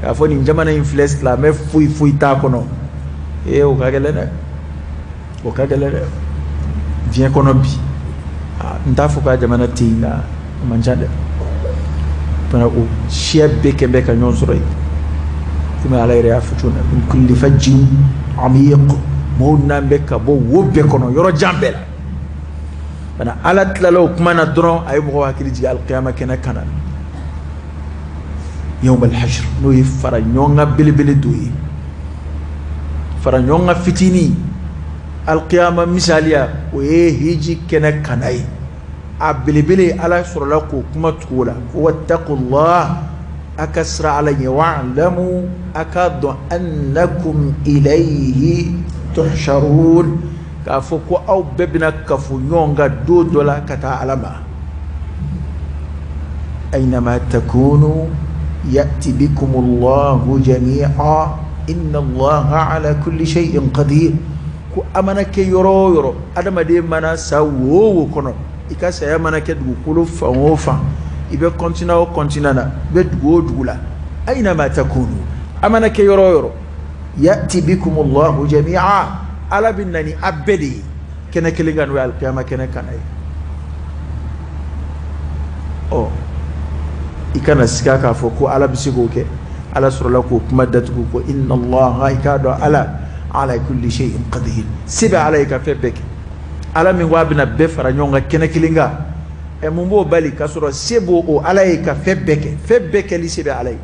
K'a fɔ nin jamana in filɛ, silamɛ foyi foyi t'a kɔnɔ, ee, o ka gɛlɛn dɛ, o ka gɛlɛn dɛ diɲɛ kɔnɔ bi. N t'a fɔ k'a jamana tɛ yen, nka o man ca dɛ. Fana o siya bɛɛ kɛ bɛ ka ɲɔgɔn sɔrɔ yen, komi Ala yɛrɛ y'a fɔ cogo min na, من كل فج عميق, mɔgɔw n'an bɛ ka bɔ wo bɛɛ kɔnɔ, yɔrɔ jan bɛɛ la. Bana Ala tilala o kuma na dɔrɔn, a ye mɔgɔw hakili jigin alikiyama kɛnɛ kan na, يوم الحشر, n'o ye fara ɲɔgɔn kan belebele dɔ ye. Fara ɲɔgɔn kan fitinin alikiyama misaliya, o ye hiji kɛnɛ kana ye. A belebele, Ala sɔrɔla k'o kuma tugu o la ko واتقوا الله. A ka siran Ala ɲɛ, wa'lamu, a k'a dɔn, annakum ilayhi tuhsharun, k'a fɔ ko aw bɛɛ bɛna kafo ɲɔgɔn kan don dɔ la ka taa Ala ma. Aynama takunu ya'ti bikumullahu jami'a inna Allaha ala kulli shay'in qadir. Ko a mana kɛ yɔrɔ o yɔrɔ, adamaden mana sa wo o wo kɔnɔ, i ka saya mana kɛ dugukolo fan o fan, i bɛ continent o continent na, i bɛ dugu o dugu la, aynama takunu, a mana kɛ yɔrɔ o yɔrɔ, ya'ti bikumullahu jami'a, Ala bɛ na ni a bɛɛ de ye kɛnɛ kelen kan, n'o ye alikiyama kɛnɛ kan ye. Ɔ, i kana siga k'a fɔ ko Ala bɛ se k'o kɛ. Ala sɔrɔla k'o kuma datugu ko inna Allaha, i k'a dɔn Ala ala kulli shay'in qadir, se bɛ Ala ye ka fɛn bɛɛ kɛ. Ala min ko a bɛna bɛɛ fara ɲɔgɔn kan kɛnɛ kelen kan, ɛ mun b'o bali k'a sɔrɔ se b'o o Ala ye ka fɛn bɛɛ kɛ? Fɛn bɛɛ kɛli se bɛ Ala ye.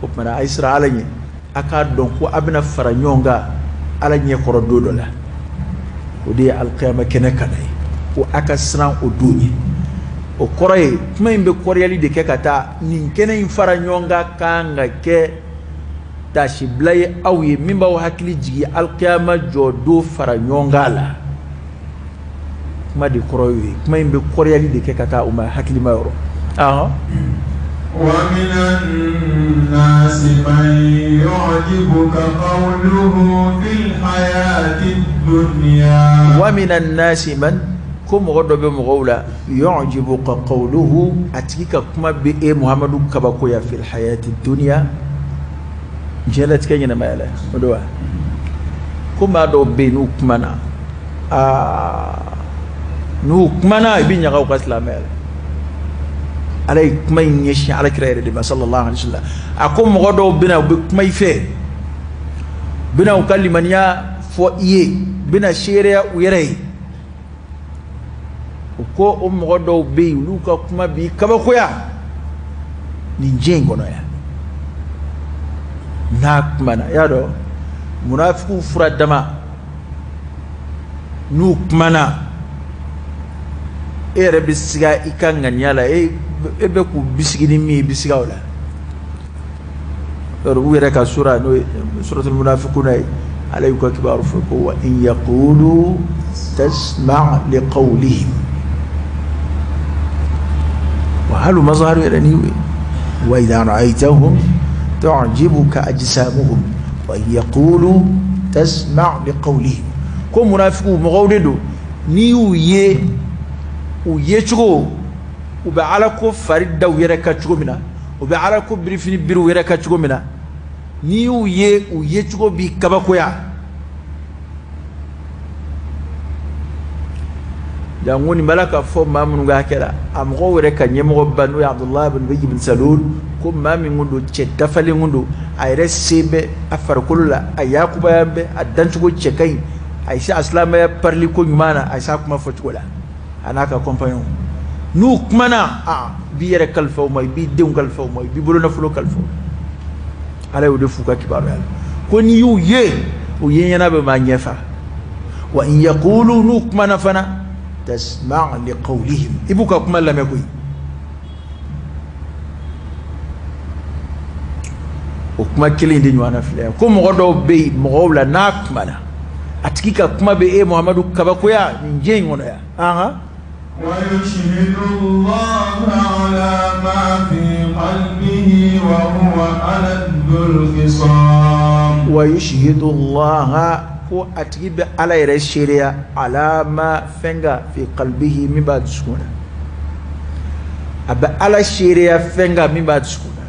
O tuma na a ye siran Ala ɲɛ, a k'a dɔn ko a bɛna fara ɲɔgɔn kan Ala ɲɛkɔrɔ don dɔ la, o de ye alikiyama kɛnɛ kan ye. Ko a ka siran o don ɲɛ. O kɔrɔ ye kuma in bɛ kɔrɔyali de kɛ ka taa nin kɛnɛ in fara ɲɔgɔn kan kan ka kɛ tasibila ye aw ye, min b'aw hakili jigin alikiyama jɔ don fara ɲɔgɔn kan la. Kuma de kɔrɔ ye, kuma in bɛ kɔrɔyali de kɛ ka taa o ma hakilima yɔrɔ. Ahɔn. ومن الناس من يعجبك قوله في الحياة الدنيا. ومن الناس من, ko mɔgɔ dɔ bɛ mɔgɔw la, yu'jibuka qawluhu, a tigi ka kuma bɛ e Muhamadu kabakoya, fil hayati dunya, diɲɛlatigɛ ɲɛnamaya la. O don wa? Ko maa dɔw bɛ yen n'u kumana, aa, n'u kumana i bɛ ɲaga u ka silamɛya la. Ala ye kuma in ɲɛsin Ala kira yɛrɛ de ma sallallahu alaihi wa sallam. A ko mɔgɔ dɔw bɛna, u bɛ kuma i fɛ, u bɛna u ka limaniya fɔ i ye, u bɛna seereya u yɛrɛ ye. O ko o mɔgɔ dɔw bɛ yen, olu ka kuma b'i kabakoya nin diɲɛ in kɔnɔ yan. N'a kumana, i y'a dɔn munafikiw fura dama, n'u kumana e yɛrɛ bɛ siga i ka ŋaniya la, e bɛ k'u bisigi ni min ye, i bɛ siga o la. U yɛrɛ ka sura, n'o ye suratul munafiquna ye, Ala y'u ka kibaru fɔ ko wa in yaqulu tasma' li qawlihim wa halu mazharu yɛrɛ ni ye, wa idha ra'aytahum tu'jibuka ajsamuhum wa in yaqulu tasma' li qawlihim. Ko munafiqu mɔgɔw de don, n'i y'u ye, u ye cogo, u bɛ Ala ko fari da u yɛrɛ kan cogo min na, u bɛ Ala ko birifini biri u yɛrɛ kan cogo min na, n'i y'u ye, u ye cogo b'i kabakoya. Jango nin b'a la k'a fɔ maa minnu ka hakɛ la, a mɔgɔw yɛrɛ ka ɲɛmɔgɔba n'o ye Abdulahi bin Ubayi bin Salul, ko maa min kun don, cɛ dafalen kun don, a yɛrɛ se bɛ a farikolo la, a yakubaya bɛ, a dancogo cɛ ka ɲi, a ye se a silamɛya parili ko ɲuman na, a ye se a kuma fɔcogo la, a n'a ka compagnon. N'u kumana, a b'i yɛrɛ kalifa u ma, i b'i denw kalifa u ma, i b'i bolonafolo kalifa u ma. Ala y'o de f'u ka kibaruya la, ko n'i y'u ye, u ye ɲɛna bɛ maa ɲɛfa. Wa in yaqulu, n'u kumana fana, tasma' li qawlihim, i b'u ka kuma lamɛn koyi. O kuma kelen de ɲɔgɔnna filɛ yan, ko mɔgɔ dɔw bɛ yen mɔgɔw la, n'a kumana, a tigi ka kuma bɛ e Muhamadu kabakoya nin diɲɛ in kɔnɔ yan. Ahan. ويشهد الله على ما في قلبه وهو ألد الخصام. ويشهد الله, ko a tigi bɛ Ala yɛrɛ seereya, ala ma fɛn kan, fi qalbihi, min b'a dusukun na. A bɛ Ala seereya fɛn kan min b'a dusukun na.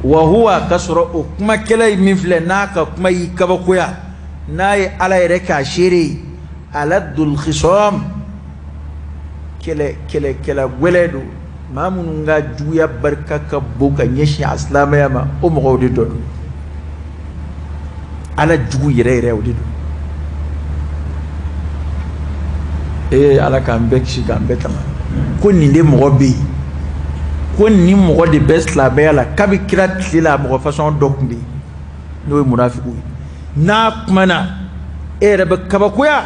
Wa huwa, k'a sɔrɔ o kumakɛla ye min filɛ, n'a ka kuma y'i kabakoya, n'a ye Ala yɛrɛ k'a seere, aladul khisam, kɛlɛ kɛlɛkɛla gwɛlɛ don, maa minnu ka juguya barika ka bon ka ɲɛsin a silamɛya ma, o mɔgɔw de dɔ don. Ala jugu yɛrɛ yɛrɛ o de don. Ee Ala k'an bɛɛ kisi, k'an bɛɛ tanga. Ko nin de mɔgɔ bɛ yen, ko nin mɔgɔ de bɛ silamɛya la kabi kira tile la, mɔgɔ fasɔn dɔ tun bɛ yen n'o ye munafigiw ye. N'a kumana, e yɛrɛ bɛ kabakoya,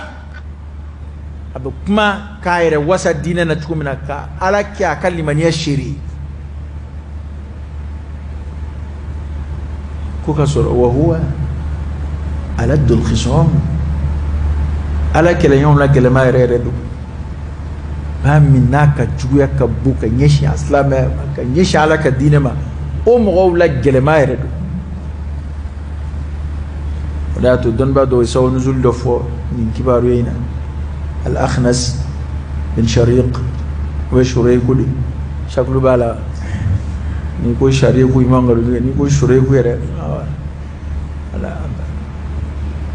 a A bɛ kuma k'a yɛrɛ wasa diinɛ na cogo min na ka Ala kɛ a ka limaniya seere ye ko ka sɔrɔ wa huwa aladdul khisam Ala kɛlɛɲɔgɔnw la gɛlɛma yɛrɛ yɛrɛ don maa min n'a ka juguya ka bon ka ɲɛsin a silamɛya ma ka ɲɛsin Ala ka diinɛ ma o mɔgɔw la gɛlɛma yɛrɛ don o de y'a to dɔnnibaa dɔw ye sababu nuzuli dɔ fɔ nin kibaruya in na al-Akhnas bin Shariq o bɛ Shuraiku de shakulu b'a la n'i ko Shariku i ma nkalon tigɛ n'i ko Shuraiku yɛrɛ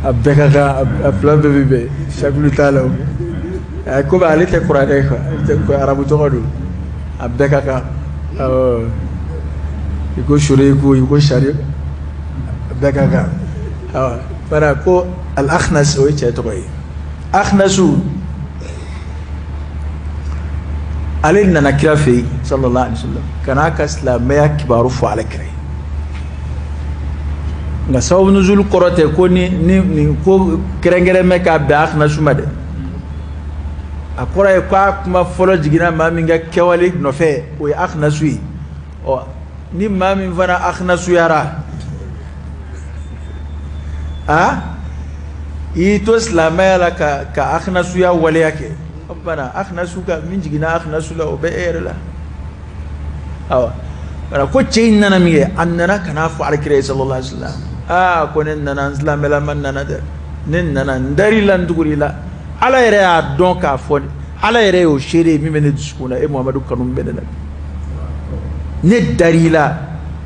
a bɛɛ ka kan a fila bɛɛ bɛ bɛn shakulu t'a la o komi ale tɛ kuranɛ quoi ale tɛ arabu tɔgɔ don a bɛɛ ka kan awɔ i ko Shuraiku i ko Shariq a bɛɛ ka kan awɔ bara ko al-Akhnas o ye cɛ tɔgɔ ye Akhnasu ale nana kira fɛ yen sallallahu alaihi wasallam ka n'a ka silamɛya kibaru fɔ ale kira ye nka sababu nuzul kɔrɔ tɛ ko ni ni nin ko kɛrɛnkɛrɛn bɛ k'a bɛn Akhnasu ma dɛ a kɔrɔ ye k'a kuma fɔlɔ jiginna maa min ka kɛwale nɔfɛ o ye Akhnasu ye ɔ ni maa min fana Akhnasuyara a i to silamɛya la ka ka Akhnasuya waleya kɛ o bana Akhnasu ka min jiginna Akhnasu la o bɛ e yɛrɛ la awa bara ko cɛ in nana min kɛ a nana ka n'a fɔ alakira ye sallallahu alaihi wasallam aa ko ne nana n silamɛlama nana dɛ ne nana n dar'i la n tugur'i la Ala yɛrɛ y'a dɔn k'a fɔ Ala yɛrɛ y'o seere ye min bɛ ne dusukun na e Muhamadu kanu bɛ ne la ne dar'i la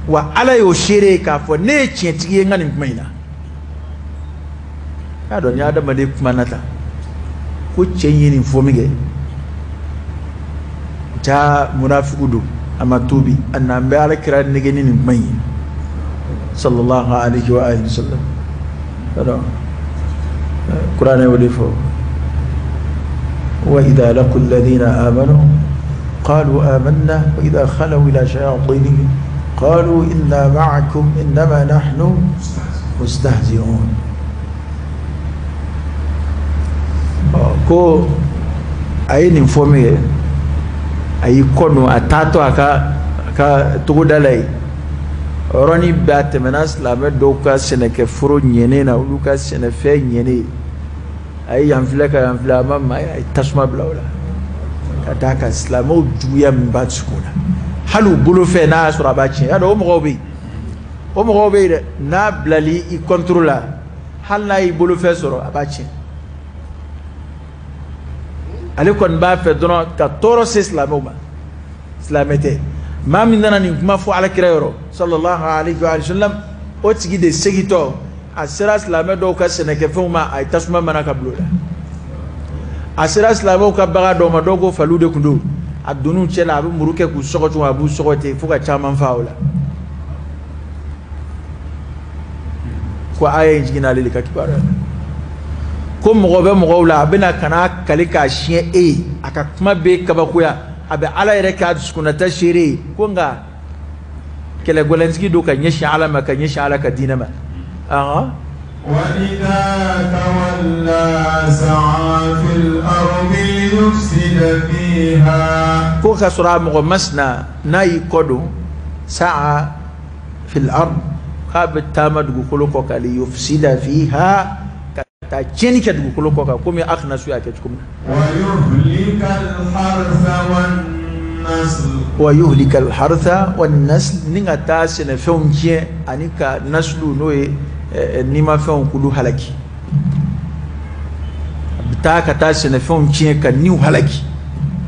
wa Ala y'o seere ye k'a fɔ ne ye tiɲɛtigi ye n ka nin kuma in na y'a dɔn ni adamaden kumana tan ko cɛ in ye nin fɔ min kɛ jaa munafiku don a ma tuubi a n'an bɛ Ala kira nege ni nin kuma in ye sallallahu alaihi wa alihi wasallam y'a kuranɛ y'o de fɔ wa idha laqu alladhina amanu qalu amanna wa idha khalaw ila shayatinihim qalu inna ma'akum innama nahnu mustahzi'un ko a ye nin fɔ min kɛ a y'i kɔ don a taatɔ a ka togoda la yen o yɔrɔnin bɛɛ a tɛmɛna silamɛ dɔw ka sɛnɛkɛforo ɲɛnen na olu ka sɛnɛfɛn ɲɛnen a ye yan filɛ ka yan filɛ a ma maa ye a ye tasuma bila o la ka d'a kan silamɛw juguya min b'a dusukun na hali u bolofɛn n'a y'a sɔrɔ a b'a tiɲɛ y'a dɔn o mɔgɔw bɛ yen o mɔgɔw bɛ yen dɛ n'a bilali i contre la hali n'a y'i bolofɛn sɔrɔ a b'a tiɲɛ ale kɔni b'a fɛ dɔrɔn ka tɔɔrɔ se silamɛw ma silamɛ tɛ maa min nana nin kuma fɔ ala kira yɔrɔ sallallahu alaihi wa sallam o tigi de segintɔ a sera silamɛ dɔw ka sɛnɛkɛfɛnw ma a ye tasuma mana ka bila o la a sera silamɛw ka bagan dɔw ma dɔw ko faliw de tun don a donn'u cɛ la a bɛ muru kɛ k'u sɔgɔ cogo a b'u sɔgɔ ten fo ka caman fa o la ko aya in jiginna ale de ka kibaruya la ko mɔgɔ bɛ mɔgɔw la a bɛna ka n'a kali k'a siɲɛ e ye a ka kuma bɛ kabakoya a bɛ ala yɛrɛ k'a dusukunnata seere ye ko nka kɛlɛgɛlɛntigi don ka ɲɛsin ala ma ka ɲɛsin ala ka diinɛ ma ahan. وإذا تولى سعى في الأرض ليفسد فيها ko k'a sɔrɔ a mɔgɔ masina n'a y'i kɔ don sa'a fil ard k'a bɛ taama dugukolo kɔ kan liyufsida fiha ka taa tiɲɛni kɛ dugukolo kɔ kan komi Akhnasu y'a kɛ cogo min na. ويهلك الحرث والنسل wa yuhlika alhartha wan nasl ni ka taa sɛnɛfɛnw tiɲɛ ani ka naslu n'o ye nimafɛnw k'olu halaki a bɛ taa ka taa sɛnɛfɛnw tiɲɛ ka niw halaki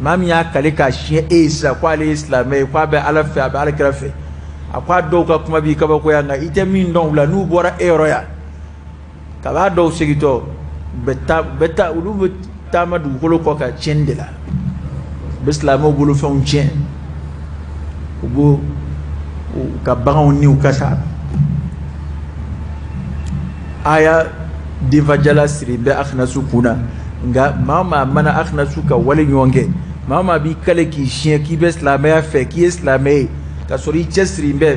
maa min y'a kale k'a siɲɛ e ye sisan ko ale ye silamɛ ye k'a bɛ ala fɛ a bɛ ala kira fɛ a ko a dɔw ka kuma b'i kabakoya nka i tɛ min dɔn u la n'u bɔra e yɔrɔ yan kab'a dɔw segintɔ bɛ taa olu bɛ taama dugukolo kɔ kan tiɲɛni de la u bɛ silamɛw bolofɛnw tiɲɛ u b'u ka baganw niw kasa aya denfajala siri bɛ Akhnasu kun na nka maa o maa mana Akhnasu ka wale ɲɔgɔn kɛ maa o maa b'i kale k'i siɲɛ k'i bɛ silamɛya fɛ k'i ye silamɛ ye k'a sɔrɔ i cɛsiri bɛ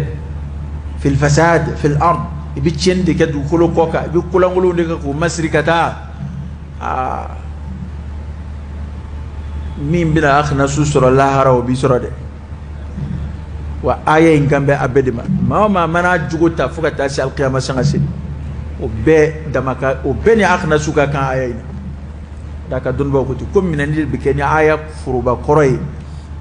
fil fasad fil ard i bɛ tiɲɛni de kɛ dugukolo kɔ kan i bɛ kolankolonw de kɛ k'o masiri ka taa aa Min bɛna akhnasu sɔrɔ lahara, o b'i sɔrɔ dɛ. Wa aya in kan bɛ a bɛɛ de ma. Maa o maa mana jogo ta fo ka taa se alikiyama sanga seli, o bɛɛ dama ka, o bɛɛ ni akhnasu ka kan aya in na. Da ka dɔnnibaw ko ten ko minɛni de bɛ kɛ ni aya foroba kɔrɔ ye,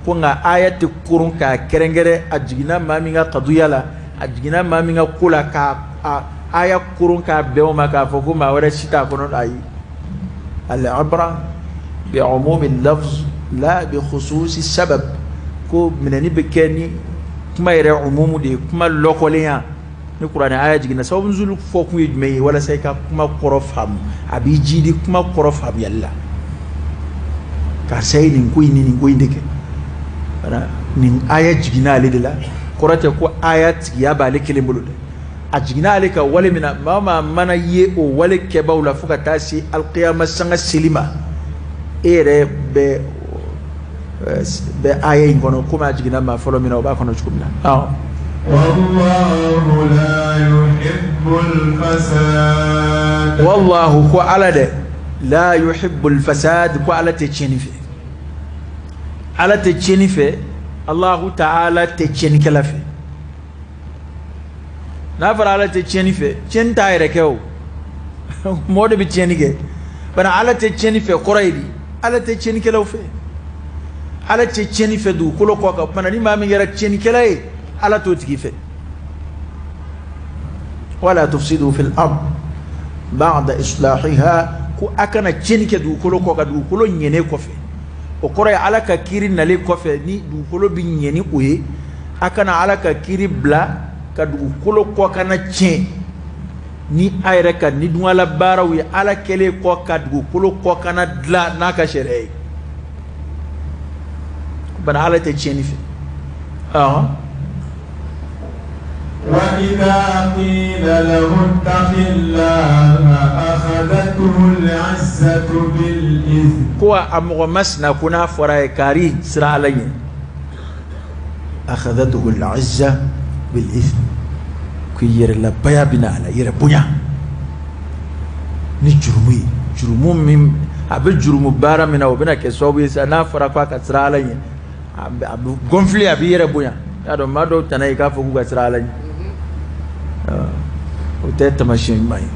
ko nka aya tɛ koron k'a kɛrɛnkɛrɛn. A jiginna maa min ka kaduya la, a jiginna maa min ka ko la, k'a aya koron k'a bɛn o ma, k'a fɔ ko maa wɛrɛ si t'a kɔnɔ, ayi. Al-ibra bi umumi lafz la bi khususi sabab. Ko minɛni bɛ kɛ ni kuma yɛrɛ umumu de ye, kuma lɔkɔlenya. Ni kuranɛ aya jiginna, sababu nuzulu fɔ kun ye jumɛn ye? Walasa i ka kuma kɔrɔ faamu. A b'i jidi kuma kɔrɔ faamuyali la. Karisa ye nin ko in ni nin ko in de kɛ, nin aya jiginna ale de la. Kɔrɔ tɛ ko aya tigiya b'ale kelen bolo dɛ. A jiginna ale ka wale min na, maa o maa mana ye o wale kɛbaw la fo ka taa se alikiyama sanga seli ma, e yɛrɛ bɛ aya in kɔnɔ komi a jiginna maa fɔlɔ min na, o b'a kɔnɔ cogo min na. Awɔ. Wallahu la yuhibbul fasad. Wallahu, ko Ala dɛ, la yuhibbul fasad, ko Ala tɛ tiɲɛni fɛ. Ala tɛ tiɲɛni fɛ. Allahu ta'ala tɛ tiɲɛnikɛla fɛ. N'a fɔra Ala tɛ tiɲɛni fɛ, tiɲɛni t'a yɛrɛ kɛ o, mɔgɔ de bɛ tiɲɛni kɛ. Bari Ala tɛ tiɲɛni fɛ kɔrɔ ye di? Ala tɛ tiɲɛnikɛlaw fɛ. Ala tɛ tiɲɛni fɛ dugukolo kɔ kan. Kumana ni maa min kɛra tiɲɛnikɛla ye, Ala t'o tigi fɛ. Wala tufsidu fil ard ba'da islahiha, ko a kana tiɲɛni kɛ dugukolo kɔ kan dugukolo ɲɛnen kɔfɛ. O kɔrɔ ye Ala ka kiiri nalen kɔfɛ, ni dugukolo bɛ ɲɛ ni o ye, a kana Ala ka kiiri bila ka dugukolo kɔ kana tiɲɛ ni a yɛrɛ ka nidungala baaraw ye, Ala kɛlen kɔ ka dugukolo kɔ kana dilan n'a ka sariya ye. Bana Ala tɛ tiɲɛni fɛ. Ɔhɔn. وإذا قيل له اتق الله أخذته العزة بالإثم. Ko a mɔgɔ masina, ko n'a fɔra ye kari siran Ala ɲɛ, akhadhatuhu al-izza bil-ithm, ko yɛrɛlabaya bɛna a la, yɛrɛ bonya ni jurumu ye. Jurumu min a bɛ jurumu baara min na, o bɛna kɛ sababu ye sa, n'a fɔra k'a ka siran Ala ɲɛ, a bɛ gonfler, a bɛ yɛrɛ bonya. Y'a dɔn, maa dɔw tana ye k'a fɔ k'u ka siran Ala ɲɛ, o tɛ taamasiyɛn ɲuman ye.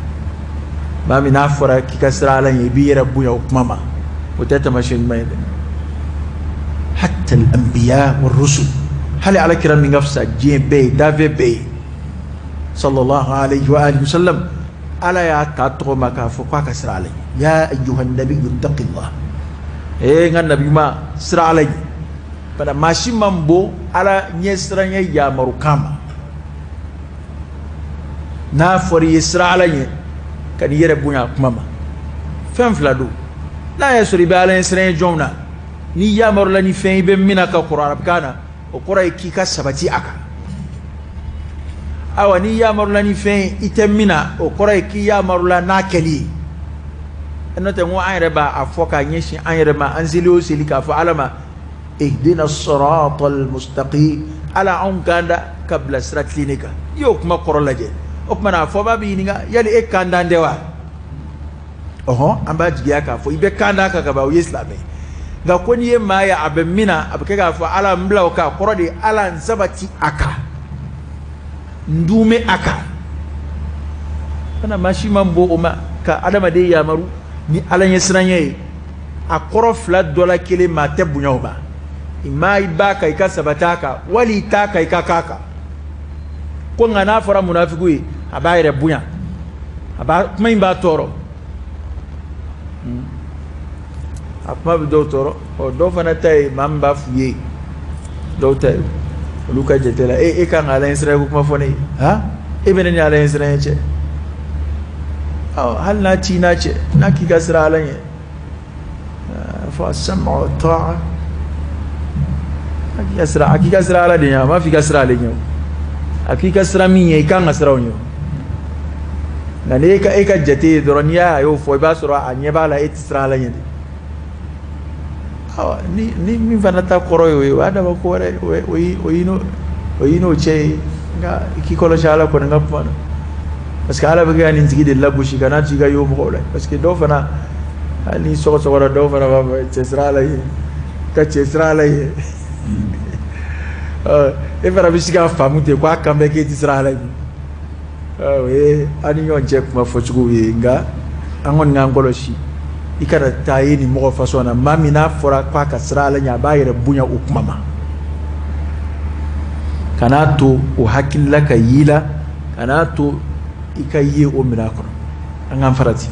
Maa min n'a fɔra k'i ka siran Ala ɲɛ, i b'i yɛrɛ bonya o kuma ma, o tɛ taamasiyɛn ɲuman ye dɛ. Hatta al-anbiya war-rusul, hali Ala kira min ka fisa diɲɛ bɛɛ ye, danfɛn bɛɛ ye, sallallahu alayhi wa alihi wa sallam, Ala y'a ta tɔgɔ ma k'a fɔ k'a ka siran Ala ɲɛ. Ya ayyuhan nabiyyu ittaqillah, ee n ka nabi ɲuman, siran Ala ɲɛ. Bana maa si man bon Ala ɲɛsiranɲɛ yamarukan ma. N'a fɔra i ye siran Ala ɲɛ, ka n'i yɛrɛ bonya a kuma ma. Fɛn fila don. N'a y'a sɔrɔ i bɛ Ala ɲɛsiranɲɛ jɔnw na, n'i yamarula ni fɛn i bɛ min na ka kɔrɔ arabukan na, o kɔrɔ ye k'i ka sabati a kan. Ayiwa, n'i yamarula ni fɛn ye i tɛ min na, o kɔrɔ ye k'i yamarula n'a kɛli ye. N'o tɛ, n ko an yɛrɛ b'a fɔ k'a ɲɛsin an yɛrɛ ma, an seli o seli, k'a fɔ Ala ma ihdina sirata almustaqim, Ala anw kanda ka bila sira tilennen kan. I y'o kuma kɔrɔ lajɛ, o tuma na a fɔba b'i ɲininka yali e kandan tɛ wa? Ɔhɔn, an b'a jigiya k'a fɔ i bɛ kanda kan ka ban, o ye silamɛ ye. Nka ko n'i ye maa ye a bɛ min na, a bɛ kɛ k'a fɔ Ala n bila o kan, kɔrɔ de ye Ala n sabati a kan, n dume a kan. Fana maa si man bon o ma ka adamaden yamaru ni Ala ɲɛsiranɲɛ ye. A kɔrɔ fila dɔ la kelen, maa tɛ bonya o ma. I maa i b'a kan, i ka sabati a kan, wali i t'a kan, i ka k'a kan. Ko nka n'a fɔra munafiku ye, a b'a yɛrɛ bonya, a b'a kuma in b'a tɔɔrɔ, a kuma bɛ dɔw tɔɔrɔ. Ɔ, dɔw fana ta ye maa min b'a f'u ye, dɔw ta ye olu ka jate la e kan ka Ala ɲɛsiranɲɛ ko kuma fɔ ne ye, han, e bɛ ne ni Ala ɲɛsiranɲɛ cɛ. Ɔ, hali n'a t'i n'a cɛ, n'a k'i ka siran Ala ɲɛ, fɔ as-sam'u wa ta'a, a k'i ka siran, a k'i ka siran Ala de ɲɛ. A m'a fɔ i ka siran ale ɲɛ o, a k'i ka siran min ɲɛ, i kan ka siran o ɲɛ. Nka ni e ka jate ye dɔrɔn, n'i y'a y'o fɔ, i b'a sɔrɔ a ɲɛ b'a la e tɛ siran Ala ɲɛ de. Awa, ni min fana ta kɔrɔ ye o ye, o y'a dama ko wɛrɛ, o y'i n'o cɛ ye. Nka i k'i kɔlɔsi Ala kɔni ka kuma na, parce que Ala bɛ kɛ ka nin tigi de lagosi ka n'a to i ka y'o mɔgɔw la. Parce que dɔw fana, hali ni sɔgɔsɔgɔra, dɔw fana b'a fɔ cɛ siran Ala ye. Ka cɛ siran Ala ɲɛ. E fana bɛ se k'a faamu ten ko a kan bɛ k'e tɛ siran Ala ɲɛ. O ye an ni ɲɔgɔn cɛ kuma fɔcogo ye, nka an kɔni k'an kɔlɔsi i kana taa ye nin mɔgɔ fasɔn na, maa min n'a fɔra k'a ka siran Ala ɲɛ, a b'a yɛrɛ bonya o kuma ma. Kan'a to o hakilila ka y'i la, kan'a to i ka ye o minɛn kɔnɔ. An k'an farati.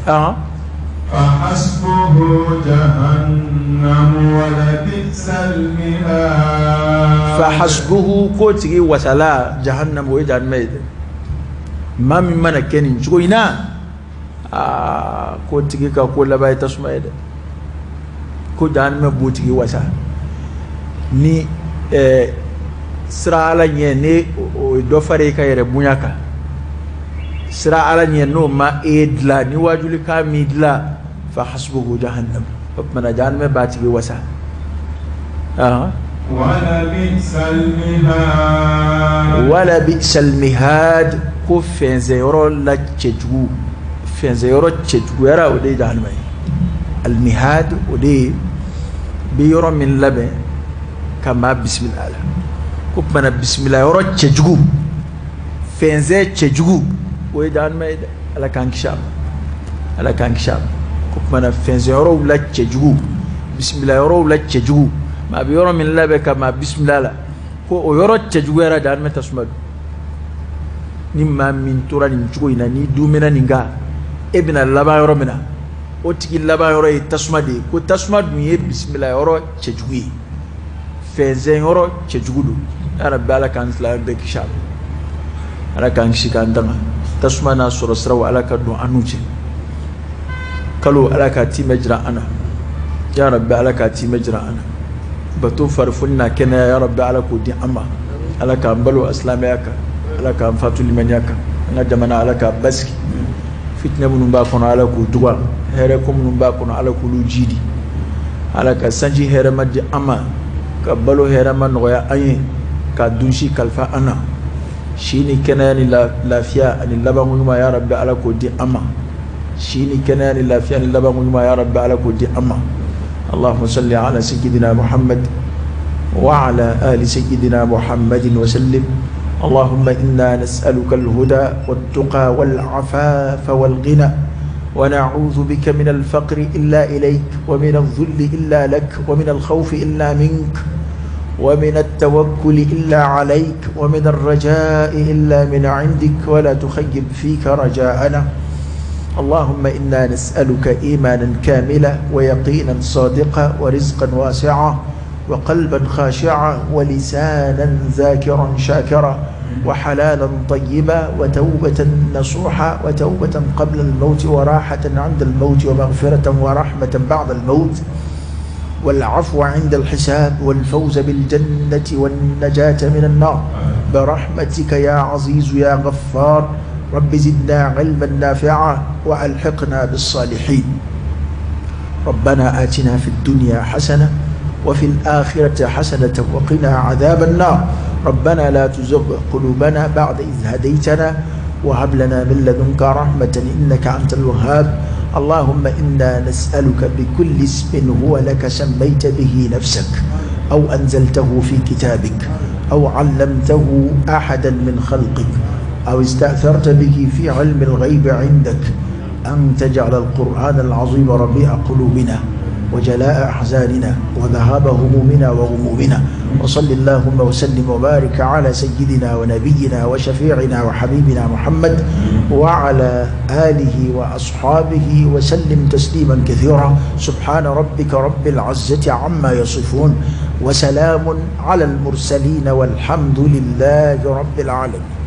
Fa hasbuhu, k'o tigi wasala jahannam, o ye jahanama ye dɛ. Maa min mana kɛ nin cogo in na, aa, k'o tigi ka ko laban ye tasuma ye dɛ. Ko jahanama b'o tigi wasa. Ni sira Ala ɲɛ ne o ye dɔ fara i ka yɛrɛ bonya kan. Sira Ala ɲɛ n'o ma e dilan, ni wajulikan m'i dilan, fa hasbuhu jahannam, o tuma na jahanama b'a tigi wasa. Wala bi'sal mihad, ko fɛnsɛnyɔrɔ la cɛjugu, fɛnsɛnyɔrɔ cɛjuguyara, o de ye jahanama ye. Almihad, o de ye bɛ yɔrɔ min labɛn ka maa bisimila la. Ko tuma na bisimila yɔrɔ cɛjugu, fɛnsɛn cɛjugu, o ye jahanama ye dɛ. Ala k'an kisi a ma, Ala k'an kisi a ma. Ko tuma na fɛnsɛnyɔrɔw la cɛjugu, bisimila yɔrɔw la cɛjugu, maa bɛ yɔrɔ min labɛn ka maa bisimila la, ko o yɔrɔ cɛjuguyara, jahanama tasuma don. Ni maa min tora nin cogo in na, n'i dumɛnna nin kan, e bɛna laban yɔrɔ min na, o tigi laban yɔrɔ ye tasuma de ye. Ko tasuma dun ye bisimila yɔrɔ cɛjugu ye, fɛnsɛn yɔrɔ cɛjugu don. Ya Rabbi, Ala k'an silamɛ bɛɛ kisi a ma, Ala k'an kisi k'an tanga tasuma n'a sɔrɔ siraw, Ala ka don an n'u cɛ. Kalo, Ala k'a timɛ jira an na. Ya Rabbi, Ala k'a timɛ jira an na. Bato farifoni n'a kɛnɛya, ya Rabbi, Ala k'o di an ma. Ala k'an balo silamɛya kan, Ala k'an fatu limaniya kan. An ka jamana, Ala k'a basigi. Fitinɛ minnu b'a kɔnɔ, Ala k'u duga. Hɛrɛ ko minnu b'a kɔnɔ, Ala k'olu jidi. Ala ka sanji hɛrɛma di an ma, ka balo hɛrɛma nɔgɔya an ye, ka dunsi kalifa an na. Si ni kɛnɛya ni lafiya ani labanko ɲuman, ya Rabbi, Ala k'o di an ma. Si ni kɛnɛya ni lafiya ni labanko ɲuman, ya Rabbi, Ala k'o di an ma. Allahumma salli ala sayyidina Muhammad wa ala ali sayyidina Muhammadin wa sallim. اللهم إنا نسألك الهدى والتقى والعفاف والغنى، ونعوذ بك من الفقر إلا إليك، ومن الذل إلا لك، ومن الخوف إلا منك، ومن التوكل إلا عليك، ومن الرجاء إلا من عندك، ولا تخيب فيك رجاءنا. اللهم إنا نسألك إيمانا كاملا، ويقينا صادقا، ورزقا واسعا، وقلبا خاشعا، ولسانا ذاكرا شاكرا، وحلالا طيبا، وتوبة نصوحا، وتوبة قبل الموت، وراحة عند الموت، ومغفرة ورحمة بعد الموت، والعفو عند الحساب، والفوز بالجنة والنجاة من النار، برحمتك يا عزيز يا غفار. رب زدنا علما نافعا وألحقنا بالصالحين. ربنا آتنا في الدنيا حسنة وفي الآخرة حسنة وقنا عذاب النار. ربنا لا تزغ قلوبنا بعد إذ هديتنا، وهب لنا من لدنك رحمة إنك أنت الوهاب. اللهم إنا نسألك بكل اسم هو لك سميت به نفسك، أو أنزلته في كتابك، أو علمته أحدا من خلقك، أو استأثرت به في علم الغيب عندك، أن تجعل القرآن العظيم ربيع قلوبنا، وجلاء أحزاننا، وذهاب همومنا وغمومنا. وصل اللهم وسلم وبارك على سيدنا ونبينا وشفيعنا وحبيبنا محمد وعلى آله وأصحابه وسلم تسليما كثيرا. سبحان ربك رب العزة عما يصفون، وسلام على المرسلين، والحمد لله رب العالمين.